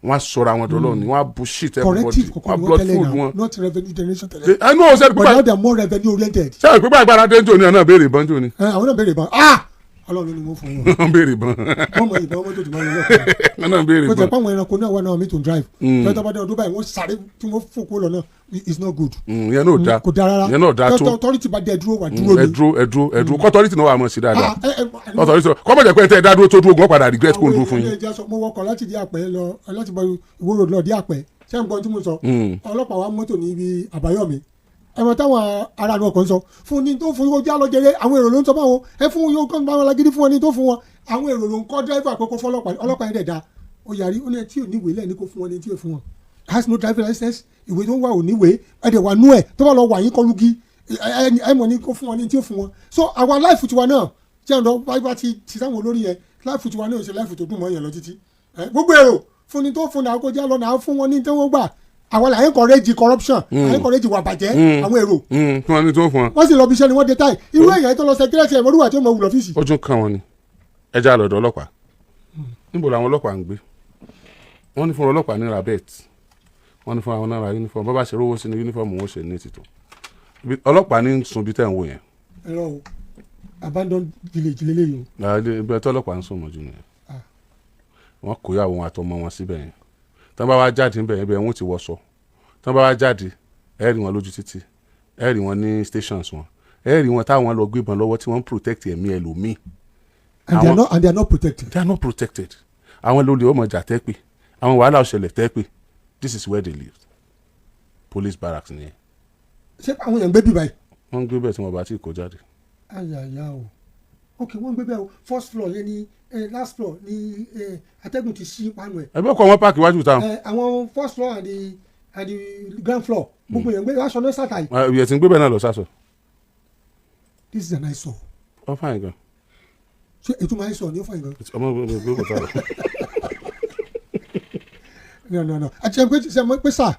wọ́n á sọra àwọn dọ́lọ́ ni, wọ́n á bullshit everybody. Corrective Wọ́n kọ̀ọ̀kan á ni wọ́n blood tẹ́lẹ̀ food náà, wọn. not revenue generation tẹ́lẹ̀. Ẹnu ọ̀sẹ̀ But pípa. now they are more revenue oriented. Ṣé ìpínpá agbára dénjò ní ọ̀nà béèrè ìbọn jò ní. Ẹ àwọn náà béèrè ìbọn. Ah, Ọlọ́run ló ní wọ́n fún wọn. Wọ́n béèrè ìbọn. Wọ́n mọ ìbọn mọ́tò tó máa ń lọ lọ́kàn. Wọ́n náà béèrè Kó tẹ̀ ìbọn. pé àwọn ẹranko náà wà náà mi to drive tọ́jú bá dé ọdún báyìí, wọ́n sáré tí wọ́n fò kó lọ náà. It's not good. Ìyẹn náà dáa. Kò dáa rárá. Ìyẹn náà dáa tó. Authority bá dé dúró, wà dúró Ẹ ni. dúró, ẹ dúró, ẹ dúró. Kọ́tọ́rìtì náà wà mọ̀ sí dáadáa. Ah, ẹ Kọ́tọ́rìtì kọ́ mọ̀ jẹ́ pé ẹ tẹ́ ẹ dá dúró tó dúró gan padà regret kó ń dúró fún Àwọn yín. ilé ìjẹsọ, mo wọkọ̀ láti di àpẹ lọ, láti bọ Ìwó Road lọ di àpẹ. Ṣé n gbọ́n tí mo sọ? Ọlọ́pàá wa mọ́tò ní ibi Àbáyọ̀mí, ẹ̀wọ̀n táwọn ará inú ọkọ̀ ń sọ fún ní tó fún yóò já lọ jẹrẹ. Àwọn èrò ló ń sọ báwọn ẹ fún yóò kọ́ báwọn lágídí fún wọn ní tó fún wọn. Àwọn èrò ló ń kọ́ dírẹ́fà pé kó fọlọ́pàá. Ọlọ́pàá yẹn dẹ̀ da, ó yarí, ó ní tí ò ní ìwé lẹ́ẹ̀ ní kó fún wọn ní tí ò fún wọn. Has no driving license, ìwé tó ń wà ò níwèé, ẹ̀ dẹ̀ wà nú ẹ̀ tó bá lọ wà yín kọlugi, ẹ mọ̀ ní kó fún wọn ní tí ò fún wọn. So àwa life tiwa náà tí àwọn bá bá ti sáwọn olórí yẹn, life tiwa náà ò ṣe life tó dùn mọ́ yẹn lọ títí. Gbogbo èrò fún ni tó fún náà kó já lọ náà fún wọn ní tí wọ́n gbà. Àwọn là ń encourage corruption, à ń encourage ìwà bàjẹ́ àwọn èrò. Kí wọ́n ní tó fún wọn. Wọ́n sì lọ bí iṣẹ́ ni wọ́n dé táì. Irú èèyàn tó lọ secretary ẹ̀ mọ́rúwà tí ó mọ̀ wù lọ́fíìsì. Ó tún kàn wọ́n ni. Ẹ já lọ́dọ̀ ọlọ́pàá. Níbo làwọn ọlọ́pàá ń gbé? Wọ́n ní fún ọlọ́pàá ní rabet, wọ́n ní fún àwọn náírà uniform. Bọ́ bá ṣe rówó sínú uniform wọn ó ṣe ní tìtò. Ọlọ́pàá ní sùn bí tẹ̀ ń wò yẹn. Ẹ̀rọ o, abandon village lélẹ́yìí o. Ibi tí ọlọ́pàá ń sùn mọ́jú nìyẹn. Wọ́n kó ìyàwó wọn àtọmọ wọn síbẹ̀ yẹn. Tán bá wá jáde níbẹ̀ yẹn, bẹ́ẹ̀ wọ́n ti wọṣọ. Tán bá wá jáde, ẹ rí wọn lójú títì, ẹ rí wọn ní stations wọn, ẹ rí wọn táwọn lọ gbébọn lọ́wọ́ tí wọ́n ń protect ẹ̀mí ẹlòmíì. And they are not, and they are not protected. They are not protected. Àwọn lórí ọmọ ìjà tẹ́ pé àwọn wàhálà ọ̀ṣẹlẹ̀ tẹ́ pé this is where they live. Police barracks nìyẹn. Ṣé àwọn èèyàn ń gbé bí báyìí? Wọ́n ń gbé bẹ́ẹ̀ tí wọ́n bá ti kó jáde. Ayaya o. Ok, wọ́n ń gbé bẹ́ẹ̀ o. First floor yẹn ni last floor ni atẹ́gùn ti ṣí panu ẹ̀. Ẹgbẹ́ ọkọ̀ wọn park iwájú táwọn. Àwọn first floor and the ground floor, gbogbo èèyàn gbé aṣọ náà sàtàyè. Ìyẹn tí ń gbé bẹ́ẹ̀ náà lọ sásọ. This is an eyesore. Wọ́n fine gan. Ṣé ìtumọ̀ eyesore ni ó fine gan? Ọmọ gbé kò tá lọ. No, no, no. Àti ẹ pé ṣe mọ̀ pé sir,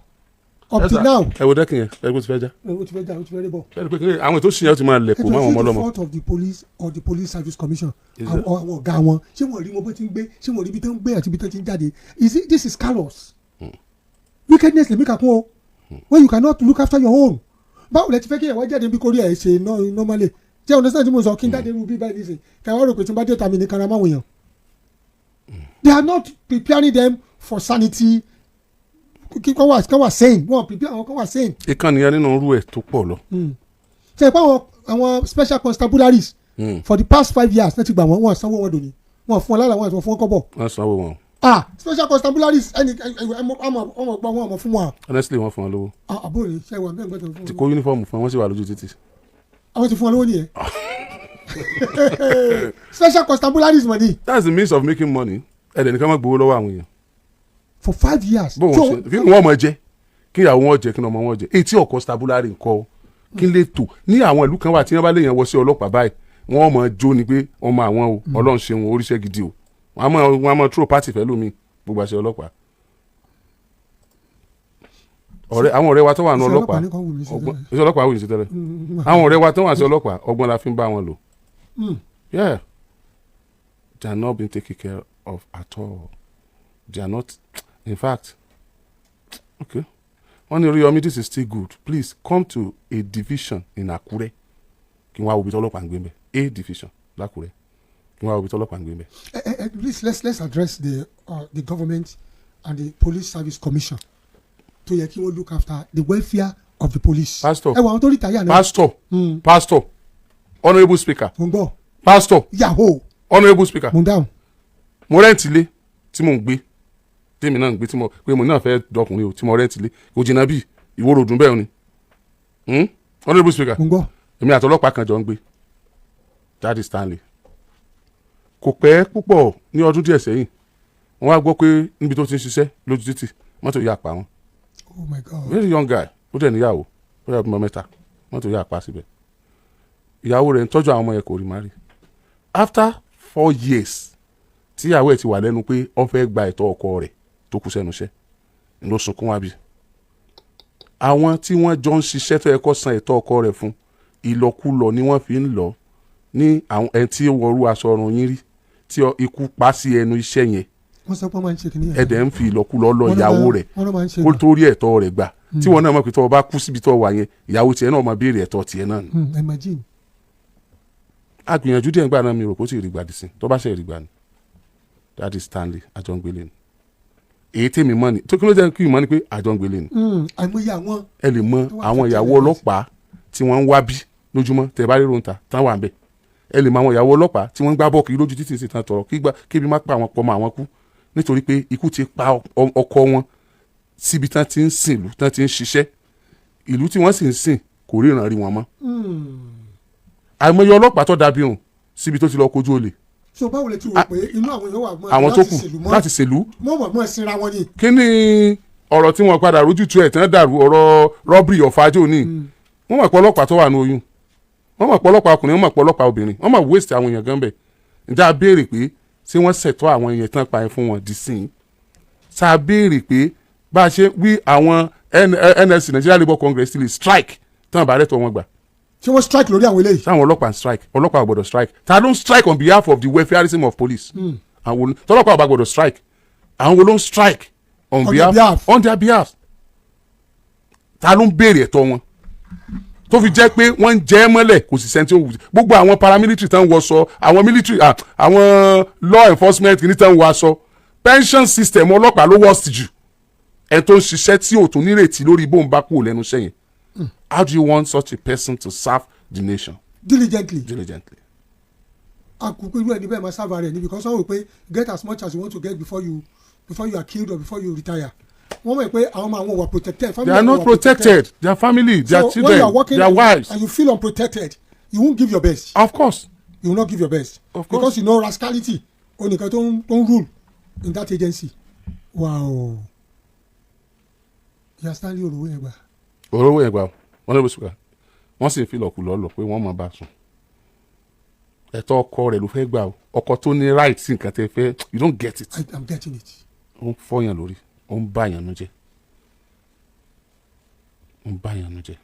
up till now. Ẹ wo dẹ́kin yẹn, ẹ kó ti fẹ́ já. O ti fẹ́ já, o ti fẹ́ rí bọ̀. Ṣé pé kí àwọn ètò ìṣìyàn ti máa lẹ̀ kó mọ́ àwọn ọmọ It was the ọlọ́mọ. fault of the police or the Police Service Commission? Is Àwọn ọ̀gá wọn, ṣé wọ́n rí wọn bó ti ń gbé? Ṣé wọ́n rí ibi tó ń gbé àti ibi tó ti ń jáde? Is it, this is callous wickedness lèmi kà kún o, when you cannot look after your own. Báwo lẹ ti fẹ́ kí ẹ̀wá jáde bí kórìí ẹ̀ ṣe normally? Ṣé understand tí mo sọ? Kí n jáde irú bí báyìí nísìnyí, kí àwọn rò pé tí n bá dé tàmí ní karama wọ̀nyàn. They are not preparing them for sanity, kí kọ́ wà sane. Wọ́n prepare àwọn kọ́ wà sane. Ìkànnì yẹn nínú irú ẹ̀ tó pọ̀ lọ. Ṣe pé àwọn special constabularies for the past 5 years náà ti gbà wọ́n, wọ́n sanwó wọn dòní, wọ́n fún wọn lára, wọn fún wọn kọ́bọ̀. Wọ́n sanwó wọn. Ah, special constabularies, ẹni ọmọ ọmọ gbọ́ wọn ọmọ fún wọn. Honestly, wọ́n fún wọn lówó. Ah, àbúrò rẹ̀ ṣe wà bẹ́ẹ̀ gbọ́dọ̀ fún Ti wọn. kó uniform fún wọn, wọ́n sì wà lójú títì. Àwọn ti fún wọn lówó nìyẹn, special constabularies money. That's the means of making money. Ẹ̀dẹ̀ nìkan máa gbowó lọ́wọ́ àwọn èèyàn. For 5 years. Bó wọn ṣe kí ni wọ́n máa jẹ, kí ìyàwó wọn jẹ, kí ni ọmọ wọn jẹ, èyí tí ọkọ̀ constabulary ńkọ́? Kí lè tò ní àwọn ìlú kan wà tí wọ́n bá lè yàn wọ sí ọlọ́pàá báyìí, wọ́n máa jó ni pé ọmọ àwọn o, Ọlọ́run ṣeun, oríṣẹ́ gidi o. Wọ́n á máa throw party fẹ́ lómi gbogbo àṣẹ ọlọ́pàá. Ọ̀rẹ́, àwọn ọ̀rẹ́ wa tó wà ní Iṣẹ́ ọlọ́pàá ọlọ́pàá ní kan wù mí sí ọgbọ́n tẹ́lẹ̀. Iṣẹ́ ọlọ́pàá wù mí sí tẹ́lẹ̀. Àwọn ọ̀rẹ́ wa tó wà sí ọlọ́pàá, ọgbọ́n la fi ń bá wọn lò. Yeah, they are not being taken care of at all. They are not, in fact. Okay, wọ́n ní, "Oríyọmí, this is still good. Please come to a division in Akure kí wọ́n á wo ibi tí ọlọ́pàá ń gbé mbẹ̀." A division l'Ákúrẹ́, kí wọ́n á wo ibi tí ọlọ́pàá ń gbé mbẹ̀. Please let's address the government and the Police Service Commission tó yẹ kí wọ́n look after the welfare of the police. Pastor. Ẹ wọ àwọn tó retire náà. Pastor, pastor, honourable speaker. Mo ń gbọ́. Pastor. Yahoo. Honourable speaker. Mo ń dáhùn. Mo rent ilé tí mò ń gbé, tèmi náà ń gbé, tí mo pé mo náà fẹ́ dọkùnrin o, tí mo rent ilé, kò jìnnà bíi ìwó ròdùn bẹ́ẹ̀ ni. Honourable speaker. Mo ń gbọ́. Èmi àti ọlọ́pàá kan jọ ń gbé, Daddy Stanley. Kò pẹ́ púpọ̀, ní ọdún díẹ̀ sẹ́yìn, wọ́n wá gbọ́ pé níbi tó ti ń ṣiṣẹ́ lójú títì, mọ́tò yà pa wọn. Oh my God. Very young guy, ó dẹ̀ níyàwó, ó dẹ̀ bímọ mẹ́ta. Mọ́tò yà pa síbẹ̀. Ìyàwó rẹ̀ ń tọ́jú àwọn ọmọ yẹn, kò rí má rí. After 4 years tí ìyàwó ẹ̀ ti wà lẹ́nu pé ó fẹ́ gba ẹ̀tọ́ ọkọ rẹ̀ tó kú sẹ́nu iṣẹ́, ló sunkún wá bí. Àwọn tí wọ́n jọ ń ṣiṣẹ́ tó yẹ kó san ẹ̀tọ́ ọkọ rẹ̀ fún, ìlọkulọ ni wọ́n fi ń lọ ní. Àwọn ẹni tí ó wọrú aṣọ ọrùn yín rí tí ikú pa sí ẹnu iṣẹ́ yẹn. Wọ́n sọ pé wọ́n máa ń ṣe kìnìyàn. Ẹ̀dẹ̀ ń fi ìlọkulọ lọ ìyàwó rẹ̀ wọ́n náà máa ń ṣe. kó tó rí ẹ̀tọ́ rẹ̀ gbà, tí wọ́n náà mọ̀ pé tó o bá kú síbi tó o wà yẹn, ìyàwó tiẹ̀ náà máa béèrè ẹ̀tọ́ tiẹ̀ náà ni. Imagine. A gbìyànjú díẹ̀ nígbà náà, mi rò kó sì rí gbà dì sí tó bá ṣe rí gbà ni. Daddy Stanley, àjọǹgbélé ni. Èyí tèmi mọ̀ ni tó kí ló jẹ́ kí n mọ̀ ni pé àjọǹgbélé ni. Àìmọye àwọn. Ẹ lè mọ tó wà àwọn fún ìyàwó tẹ́lẹ̀. Ọlọ́pàá tí wọ́n ń wá bí lójúmọ́, tẹ̀ bá rírun ta tán wà ń bẹ̀. Ẹ lè mọ àwọn ìyàwó ọlọ́pàá tí wọ́n ń gbá bọ́ọ̀kì lójú títì sí tán tọrọ kí kébi má pa àwọn pọmọ àwọn kú, nítorí pé ikú ti pa ọkọ wọn síbi tán ti ń sìn ìlú, tán ti ń ṣiṣẹ́ ìlú tí wọ́n sì ń sìn, kò ríran rí wọn mọ́. Àìmọye ọlọ́pàá tó dàbí òun síbi tó ti lọ kojú olè. So báwo lè ti rò pé inú àwọn èèyàn wà mọ́ Àwọn tó láti kù ṣèlú mọ́? Láti ṣèlú. Mọ́ mọ́ mọ́ sinra wọn ni. Kí ni ọ̀rọ̀ tí wọ́n padà rójútu ẹ̀ tán dàrú, ọ̀rọ̀ robbery ọ̀fàjò ní? Wọ́n mọ̀ pé ọlọ́pàá tó wà ní oyún, wọ́n mọ̀ pé ọlọ́pàá ọkùnrin, wọ́n mọ̀ pé ọlọ́pàá obìnrin, wọ́n mọ̀ waste àwọn èèyàn gan bẹ̀. Ǹjẹ́ a béèrè pé ṣé wọ́n ṣètò àwọn èèyàn tán pa ẹ̀ fún wọn dì sí i? Ṣá a béèrè pé bá a ṣe wí àwọn NLC, Nigeria Labour Congress, ti lè strike tán àbárẹ̀ tó wọn gbà? Ṣé wọ́n strike lórí àwọn eléyìí? Sáwọn ọlọ́pàá ń strike? Ọlọ́pàá ò gbọ́dọ̀ strike. Ta ló ń strike on behalf of the welfareism of police? Àwọn tọ́lọ́pàá ò bá gbọ́dọ̀ strike, àwọn wo ló ń strike on On their behalf behalf. On their behalf? Ta ló ń béèrè ẹ̀tọ́ wọn tó fi jẹ́ pé wọ́n ń jẹ́ mọ́lẹ̀? Kò sì sẹ́ni tí ó wù. Gbogbo àwọn paramilitary tán ń wọṣọ, àwọn military, àwọn law enforcement kìíní tán ń wọ aṣọ, Pension system ọlọ́pàá ló worst jù. Ẹ tó ń ṣiṣẹ́ tí ò tún nírètí lórí bóun bá kúrò lẹ́nu iṣẹ́ yẹn, how do you want such a person to serve the nation Diligently. diligently? Àkùkù irú ẹni bẹ́ẹ̀ máa sábà rẹ̀ ni, because wọ́n rò pé get as much as you want to get before you are killed or before you retire. Wọ́n mọ̀ pé àwọn ọmọ àwọn wà protected. They are not protected. Their family, their So when children, you are working their wives. and you feel unprotected, you won't give your best. Of course. You will not give your best. Of course. Because you know rascality onìkan tó ń rule in that agency. Wow, ìyá Stanley òrówó yẹn gbà. Olówó yẹn gbà wọn lè bó sùkà, wọ́n sì ń fi lọ̀kù lọ́lọ́ pé wọ́n máa bá a sùn. Ẹ̀tọ́ ọkọ rẹ̀ ló fẹ́ gbà o, ọkọ tó ní right sí nǹkan tẹ́ fẹ́. You don't get it. I'm getting it. Ó ń fọyàn lórí, ó ń bá yàn nu jẹ́, ó ń bá yàn nu jẹ́.